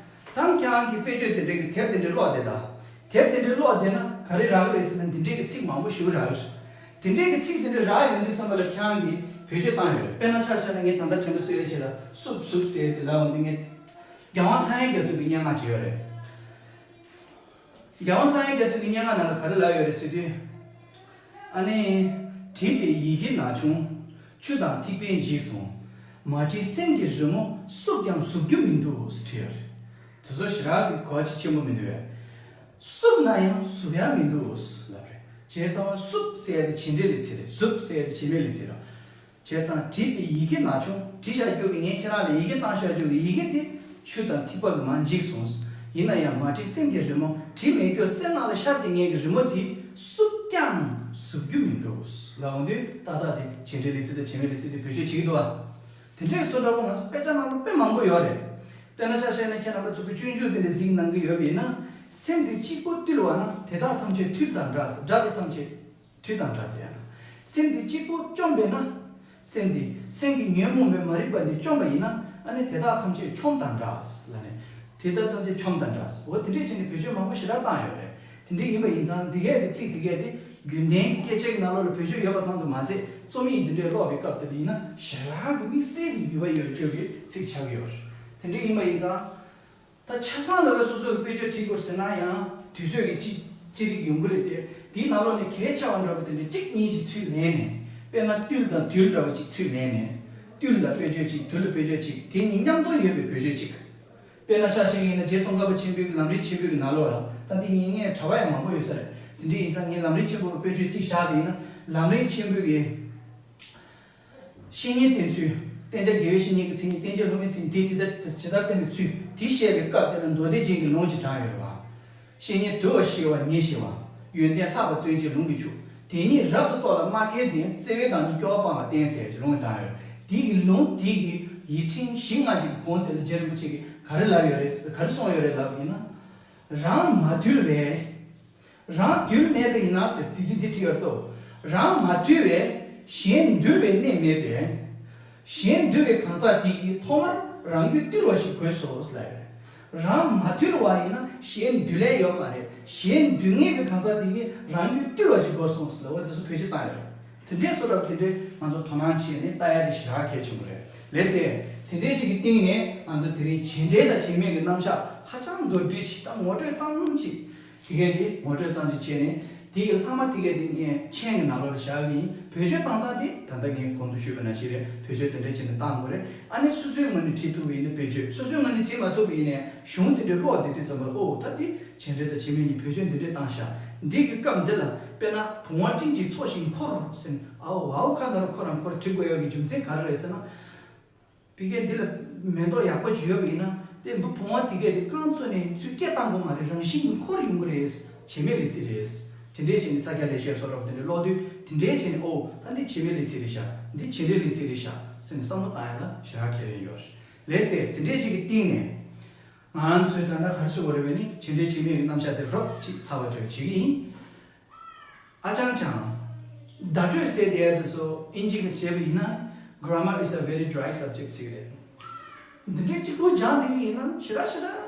ད་ཁྱེད་རང་གིས་དཔེ་བརྗོད་དེ་འདྲ་གི་དེབ་དེ་འདྲ་ཀློག་བསྡད་དང་། དེབ་དེ་འདྲ་ཀློག་བསྡད་ན་ག་རེ་རག་གི་རེད་ཟེར་ན། འདི་འདྲའི་གི་ཚིག་མང་པོ་ཞེ་པོ་རག་གི་རེད། དེ་འདྲའི་གི་ཚིག་དེ་འདྲ་རག་ཡོང་དུས་ཙམ་པ་ལ་ཁྱེད་རང་གིས་བེད་སྤྱོད་བཏང་ཡོད་རེད། དཔེར་ན་ཆ་བཞག་ན་ངས་ད་ལྟ་དྲན་པ་གསོས་ཡོད་ཆེད་ལ་སུབ་སུབ་ཟེར་དེ་ལབ་འོང་དུས་ངས། རྒྱལ་དབང་ཚངས་དབྱངས་རྒྱ་མཚོ་གི་སྙན་ངག་ཅིག་ཡོད་རེད། རྒྱལ་དབང་ཚངས་དབྱངས་རྒྱ་མཚོ་གི་སྙན་ངག་ནང་ལ་ག་རེ་ལབ་ཡོད་རེད་ཟེར་དུས། ཨ་ནི། བྲིས་པའི་ཡི་གེ་ན་ཆུང་། ཆུ་དང་ཐིགས་པས་འཇིག་སོང་། མ་བྲིས་སེམས་ཀྱི་རི་མོ་བསུབས་ཀྱང་བསུབ་རྒྱུ་མི་འདུག་ཟེར་བྲིས་ཡོད་རེད། དེ་ཚོ་ཞེ་དྲག་གི་གོ་བ་ཆེ་ཆེན་པོ་མི་འདུག་བས། བསུབས་ན་ཡང་བསུབ་ཡ་མི་འདུག་ལབ་རེད། བྱས་ཙང་བསུབས་ཟེར་ཡ་དེ་བྱེད་འབྲེལ་ལས་ཚིག་རེད། བསུབས་ཟེར་ཡ་དེ་བྱེད་མེད་ལས་ཚིག་རེད། བྱས་ཙང་བྲིས་པའི་ཡི་གེ་ན་ཆུང་། བྲིས་བཞག་རྒྱུ་གི་ངས་ཁྱེད་རང་ལ་ཡི་གེ་བཏང་བཞག་རྒྱུ་གི་ཡི་གེ་དེ་ཆུ་དང་ཐིགས་པ་གི་མར་འཇིག་སོང་། ཡིན་ན་ཡང་མ་བྲིས་སེམས་ཀྱི་རི་མོ། བྲིས་མེད་རྒྱུ་སེམས་ནང་ལ་ཤར་བསྡད་མཁན་གྱི་རི་མོ་དེ་བསུབས་ཀྱང་བསུབ་རྒྱུ་མི་འདུག་ལབ་འོང་དུས་ཏག་ཏག་དེ་བྱེད་འབྲེལ་ལས་ཚིག་དང་བྱེད་མེད་ལས་ཚིག་དེ་བེད་སྤྱོད་བྱེད་ཀྱི་འདུག་བ། དེ་འདྲའི་བཟོ་འདྲ་པོ་ང་ཚོ་དཔེ་ཆ་ནང་ལ་དཔེ་མང་པོ་ཡོད་རེད། དཔེར་ན་ཆ་བཞག་ན་ཁྱེད་རྣམ་པ་ཚོ་གི་སྤྱོད་འཇུག་དེ་འདྲ་གཟིགས་གནང་གི་ཡོད་པ་ཡིན་ན། སེམས་དེ་གཅིག་པོ་བཏུལ་བ་ན་དེ་དག་ཐམས་ཅད་དུས་དང་འདྲ། དགྲ་དེ་ཐམས་ཅད། དུས་དང་འདྲ་ཟེར་ཡང་། སེམས་འདི་གཅིག་པུ་བཅོམ་པས་ན། སེམས་འདི་སེམས་ཀྱི་ཉོན་མོངས་པའི་མ་རིག་པ་འདི་བཅོམ་པ་ཡིན་ན། ཨ་ནི་དེ་དག་ཐམས་ཅད་ཆོམ་དང་འདྲ་ལབ་ནས། དེ་དག་ཐམས་ཅད་ཆོམ་དང་འདྲ། འོ་དེ་འདྲས་བྱས་ནས་བེད་སྤྱོད་མང་པོ་ཞེ་དྲག་བཏང་ཡོད་རེད། དེ་འདྲས་ཡིན་པ་ཡིན་ཙང་འདི་གས་ཀྱི་ཚིག་འདི་གས་དེ་རྒྱུན་ལྡན་གྱི་སྐད་ཆ་གི་ནང་ལོགས་ལ་བེད་སྤྱོད་ཡོད་པ་ཙམ་དུ་མ་ཟད། རྩོམ་ཡིག་འདི་འདྲས་ཀློག་པའི་སྐབས་དེ་ལ་ཡིན་ན་ཞེ་དྲག་གི་དམིགས་བསལ་གྱི་འགྱུར་བ་ཡོད་རྒྱུ་གི་ཚིག་ཆགས་ཀྱི་ཡོད་རེད། དེ་འདྲས་ཡིན་པ་ཡིན་ཙང་། ད་ཆ་ཚང་ལ་ལ་སོ་སོ་གི་དཔེ་བརྗོད་བྲིས་དགོས་ཟེར་ན་ཡང་དུས་ཚོད་ཀྱི་ཅི་ཅི་རིགས་ཡོང་གི་རེད་དེ། དེའི་ནང་ལོགས་ནས་གལ་ཆེ་བ་འདྲ་པོ་དེ་འདྲ་གཅིག་གཉིས་ཅིག་ཚུར་ལེན་ནས། དཔེར་ན་བཏུལ་དང་དུལ་འདྲ་པོ་ཅིག་ཚུར་ལེན་ནས། བཏུལ་ལ་དཔེ་བརྗོད་ཅིག་དུལ་ལ་དཔེ་བརྗོད་ཅིག་དེ་གཉིས་མཉམ་དུ་ཡོད་པའི་བེད་སྤྱོད་ཅིག་དཔེར་ན་ཆ་བཞག་ཡིན་ན་རྗེ་ཙོང་ཁ་པ་ཆེན་པོའི་གི་ལམ་རིམ་ཆེན་པོའི་གི་ནང་ལོགས་ལ་ད་འདི་གཉིས་ངས་དྲ་བ་ཡང་མང་པོ་ཡོད་ས་རེད། དེ་འདྲ་ཡིན་ཙང་ངས་ལམ་རིམ་ཆེན་པོའི་དཔེར་བརྗོད་གཅིག་བཞག་པ་ཡིན་ན། ལམ་རིམ་ཆེན་པོའི་གི་བཤེས་གཉེན་བསྟེན་ཚུལ། བསྟེན་བྱ་དགེ་བའི་བཤེས་གཉེན་གྱི་མཚན་ཉིད། བསྟེན་བྱ་སློབ་མའི་མཚན་ཉིད། དེ་ཇི་ལྟར་ཇི་ལྟར་བསྟེན་པའི་ཚུལ་དེ་བཤད་པའི་སྐབས་དེ་ལ་མདོ་སྡེ་རྒྱན་གྱི་ལུང་ཅིག་དྲངས་ཡོད་རེད་བ། བཤེས་གཉེན་དུལ་བ་ཞི་བ་ཉེར་ཞི་བ། ཡོན་ཏན་ལྷག་པ་བརྩོན་བཅས་ལུང་གིས་ཕྱུག་དེ་ཉིད་རབ་ཏུ་རྟོགས་ལ་སྨྲ་མཁས་ལྡན། བརྩེ་བས་བདག་ཉིད་སྐྱོ་བ་སྤང་བར་བསྟེན་ཟེར་གྱི་ལུང་དྲངས་ཡོད་རེད། དེ་གི་ལུང་དེ་གི་ཡིག་ཕྲེང་བཞི་ལྔ་ཞིག་གི་གོང་དེ་ལ་རྗེ་རིན་པོ་ཆེ་གིས་ག་རེ་ལབ་ཡོད་རེད། ག་རེ་གསུངས་ཡོད་རེད་ལབ་པ་ཡིན་ན། རང་མ་དུལ་བས། རང་དུལ་མེད་པ་ཡིན་ན་ཟེར། དེ་དུས་འདི་བྲིས་ཡོད་དོ། རང་མ་དུལ་བས་གཞན་འདུལ་བའི་གནས་མེད་པས། གཞན་འདུལ་བའི་གང་ཟག་དེ་གིས་ཐོག་མར་རང་རྒྱུད་བཏུལ་བ་ཞིག་དགོས་སོ་ཟེར་ལབ་ཡོད་རེད། རང་མ་དུལ་བ་ཡིན་ན་གཞན་འདུལ་ལས་ཡོད་མ་རེད། གཞན་འདུལ་མཁན་གྱི་གང་ཟག་དེ་གིས་རང་རྒྱུད་བཏུལ་བ་ཞིག་དགོས་སོང་ཟེར་ལབ་པ་དེ་ཚོ་བེད་སྤྱོད་བཏང་ཡོད་རེད། དེ་འདྲའི་བཟོ་འདྲ་དེ་འདྲའི་ང་ཚོ་དོ་སྣང་བྱས་ནས་ལྟ་ཡ་དེ་ཞེ་དྲག་གལ་ཆེན་པོ་རེད། ལགས་སེ། དེ་འདྲའི་ཞིག་གི་སྟེང་ནས་ང་ཚོ་དེ་རིང་བྱེད་འབྲེལ་དང་བྱེད་མེད་ཀྱི་རྣམ་གཞག་ཧ་ཅང་མདོར་བསྡུས་ཅིག་དང་ངོ་སྤྲོད་ཙམ་ཅིག་དེ་གས་དེ་ངོ་སྤྲོད་ཙམ་ཅིག་བྱས་ནས། དེ་ཡི་ལྷག་མ་དེ་གས་དེ་ངས་མཆན་གྱི་ནང་ལོགས་ལ་བཞག་གི་ཡིན། བེད་སྤྱོད་བཏང་སྟངས་དེ་ད་ལྟ་ངས་གོང་དུ་ཞུས་པ་ནང་བཞིན་རེད། བེད་སྤྱོད་དེ་འདྲ་བྱས་ནས་བཏང་དགོས་རེད། ཨ་ནི་སོ་སོའི་ངོས་ནས་བྲིས་ཐུབ་པ་ཡིན་ན་བེད་སྤྱོད། སོ་སོའི་ངོས་ནས་བྲིས་མ་ཐུབ་པ་ཡིན་ནའི་གཞུང་དེ་འདྲའི་ཀློག་བསྡད་དུས་ཙམ་པ་ལ། ཨོ་ད་འདི་བྱེད་འབྲེལ་དང་བྱེད་མེད་གཉིས་བེད་སྤྱོད་འདི་འདྲས་བཏང་ཤག་འདི་གི་སྐབས་འདི་ལ་དཔེར་ན་བུང་བ་སྤྲིན་གྱིས་འཚོ་ཞིང་འཁོར་ཟེར་ནས། ཨའོ་ཝའོ་ཁ་ནང་ལ་ཁོ་རང་འཁོར་བྲིས་དགོས་ཡག་གི་རྒྱུ་མཚན་ག་རེ་རེད་ཟེར་ན། ཕ་གིར་འདི་ལ་མེ་ཏོག་ཡག་པོ་ཅིག་ཡོད་པ་ཡིན་ན། དེ་འབུ་བུང་བ་དེ་གས་དེ་རྐང་བཙུགས་ནས་ཚུར་སྐད་བཏང་དགོས་མ་རེད། རང་བཞིན་གྱིས་འཁོར་ཡོང་གི་རེད། བྱེད་མེད་ལས་ཚིག་རེད། དེ་འདྲས་བྱས་ནས་ས་སྐྱ་ལེགས་བཤད་སོགས་རབ་དེ་འདྲས་ཀློག་དུས། དེ་འདྲས་བྱས་ནས་ཨོ་ད་འདི་བྱེད་མེད་ལས་ཚིག་རེད་ཤག་འདི་བྱེད་འབྲེལ་ལས་ཚིག་རེད་ཤག་ཟེར་ནས་བསམ་བློ་བཏང་ཡ་ལ་ཞེ་དྲག་ཁེ་ཕན་ཡོད་རེད། ལགས་སེ། དེ་འདྲས་ཅིག་གི་སྟེང་ནས་ང་ཚོས་ད་ལྟ་ག་རེ་ཞུ་དགོས་རེད་པས་ནི། བྱེད་འབྲེལ་བྱེད་མེད་ཀྱི་རྣམ་གཞག་དེ་རོབ་ཙམ་ཅིག་ཚར་བ་འདྲ་བྱེད་ཀྱི་ཡིན། ཨ་ཅང་ཅང་། བརྡ་སྤྲོད་ཟེར་དེ་དེ་ཚོ་ཨིན་ཇི་གི་བྱས་པ་ཡིན་ན། Grammar is a very dry subject ཟེར་གྱི་རེད། འདི་འདྲའི་གཅིག་པུ་སྦྱངས་བསྡད་ཀྱི་ཡིན་ན་ཞེ་དྲག་ཞེ་དྲག་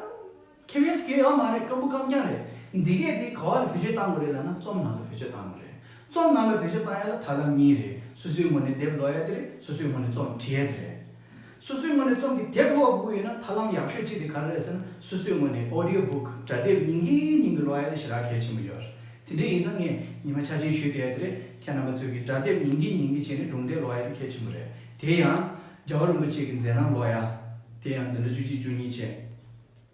ཁེ་ཕན་ཟེར་གྱི་ཡོད་མ་རེད། སྐམ་པོ་སྐམ་རྐྱང་རེད། འདི་གས་དེ་ག་བ་ལ་བེད་སྤྱོད་བཏང་དགོས་རེད་ལབ་ན། རྩོམ་ནང་ལ་བེད་སྤྱོད་བཏང་དགོས་རེད། རྩོམ་ནང་ལ་བེད་སྤྱོད་བཏང་ཡ་ལ་ཐབས་ལམ་གཉིས་རེད། སོ་སོའི་ངོས་ནས་དེབ་ཀློག་ཡ་དེ་རེད། སོ་སོའི་ངོས་ནས་རྩོམ་བྲིས་ཡ་དེ་རེད། སོ་སོའི་ངོས་ནས་རྩོམ་གྱི་དེབ་ཀློག་དགོས་ཡོད་ན་ཐབས་ལམ་ཡག་ཤོས་གཅིག་དེ་ག་རེ་རེད་ཟེར་ན། སོ་སོའི་ངོས་ནས་audio book སྒྲ་དེབ་ཉན་གིན་ཉན་གིན་ཀློག་ཡ་དེ་ཞེ་དྲག་གལ་ཆེན་པོ་ཡོད་རེད། དེ་འདྲ་ཡིན་ཙང་ངས་ཉི་མ་འཆར་ཅན་ཞུས་བསྡད་ཡ་དེ་རེད། ཁྱེད་རྣམ་པ་ཚོས་ཀྱིས་སྒྲ་དེབ་ཉན་གིན་ཉན་གིན་བྱས་ནས་སྒྲུང་དེབ་ཀློག་ཡ་དེ་གལ་ཆེན་པོ་རེད། དེ་ཡང་རྒྱལ་བ་རིན་པོ་ཆེ་གི་མཛད་རྣམ་ཀློག་ཡ། དེ་ཡང་འཛིན་གྲྭ་བཅུ་གཅིག་བཅུ་གཉིས་བྱས།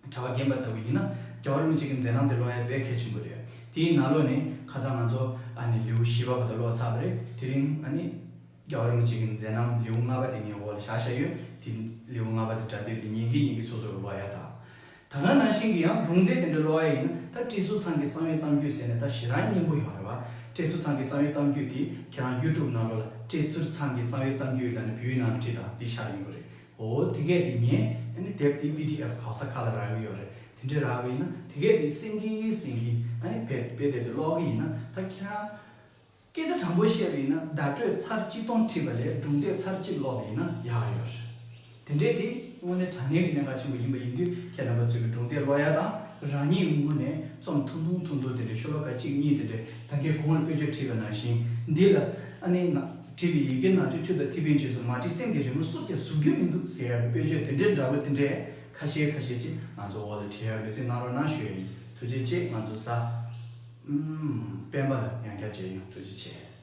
གྲྭ་པ་རྒན་པ་ལྟ་བུ་ཡིན་ན་རྒྱལ་བ་རིན་པོ་ཆེ་གི་མཛད་རྣམ་དེ་ཀློག་ཡ་དཔེ་གལ་ཆེན་པོ་རེད། དེའི་ནང་ལོགས་ནས་ཁ་སང་ང་ཚོ་ཨ་ནི་ལེའུ་བཞི་པ་བར་དུ་ཀློག་ཚར་བ་རེད། དེ་རིང་ཨ་ནི་རྒྱལ་བ་རིན་པོ་ཆེ་གི་མཛད་རྣམ་ལེའུ་ལྔ་པ་དེ་ངའི་འོག་ལ་བཞག་བཞག་ཡོད། དེ་ལེའུ་ལྔ་པ་དེ་སྒྲ་དེབ་དེ་ཉན་གིན་ཉན་གིན་སོ་སོ་གིས་ཀློག་ཡ་དང་། ད་ག་ནང་བཞིན་གྱི་ཡང་སྒྲུང་དེབ་དེ་འདྲ་ཀློག་ཡ་ཡིན་ན། ད་བཀྲས་ཟུར་ཚང་གི་གསང་བའི་གཏམ་རྒྱུད་ཟེར་ནས་ད་ཞེ་དྲག་སྙན་པོ་ཡོད་རེད་བ། བཀྲས་ཟུར་ཚང་གི་གསང་བའི་གཏམ་རྒྱུད་དེ་ཁྱེད་རང་ཡུ་ཊུབ་ནང་ལོགས་ལ་བཀྲས་ཟུར་ཚང་གི་གསང་བའི་གཏམ་རྒྱུད་ལབ་ནས་བོད་ཡིག་ནང་ལ་བྲིས་དང་འདི་ཤར་ཡོང་གི་རེད། འོ་དེ་གས་དེ་ཉན། ཨ་ནི་དེབ་དེ་པི་ཌི་ཨེཕ་ག་ས་ག་ལ་རག་གི་ཡོད་རེད། དེ་འདྲས་རག་པ་ཡིན་ན་དེ་གས་དེ་སེང་གེ་སེང་གེ་ཨ་ནི་དཔེ་དཔེ་དེབ་དེ་ཀློག་གི་ཡིན་ན། ད་ཁྱེད་རང་སྐད་ཆ་དྲང་པོ་བཤད་པ་ཡིན་ན། བརྡ་སྤྲོད་ཚར་གཅིག་སྟོང་བྲིས་པ་ལས་སྒྲུང་དེབ་ཚར་གཅིག་ཀློག་པ་ཡིན་ན་ཡག་ཡོད་རེད། དེ་འདྲས་དེ་དངོས་གནས་དྲང་གནས་ཀྱི་གནད་འགག་ཆེན་པོ་ཡིན་པ་ཡིན་དུས། ཁྱེད་རྣམ་པ་ཚོས་ཀྱི་སྒྲུང་དེབ་ཀློག་ཡ་དང་། རང་ཉིད་ངོས་ནས་རྩོམ་ཐུང་ཐུང་ཐུང་ཐུང་དེ་འདྲས་ཤོ་ལོ་ཀ་གཅིག་གཉིས་དེ་འདྲས་ད་གིན་གོང་ལ་དཔེ་བརྗོད་བྲིས་པ་ནང་བཞིན་འདི་ལ་ཨ་ནི་ན། བྲིས་པའི་ཡི་གེ་ནང་བཅུད་ཆུ་དང་ཐིགས་པའི་རྗེས་སུ། མ་བྲིས་སེམས་ཀྱི་རི་མོ་བསུབ་ཀྱང་གཟུགས་འགྱུར་མི་འདུག་ཟེར་ཡག་གི་དཔེ་བརྗོད་དེ་འདྲའི་འདྲ་པོ་དེ་འདྲས་ཁ་ཤས་ཁ་ཤས་ཅིག་ང་ཚོ་འོག་ལ་བྲིས་ཡག་འབད་བརྩོན་གནང་རོགས་གནང་ཞུ་ཡ་ཡིན། ཐུགས་རྗེ་ཆེ། ང་ཚོ་གཟའ་སྤེན་པ་ལ་ཡང་བསྐྱར་མཇལ་ཡོང་། ཐུགས་རྗེ་ཆེ།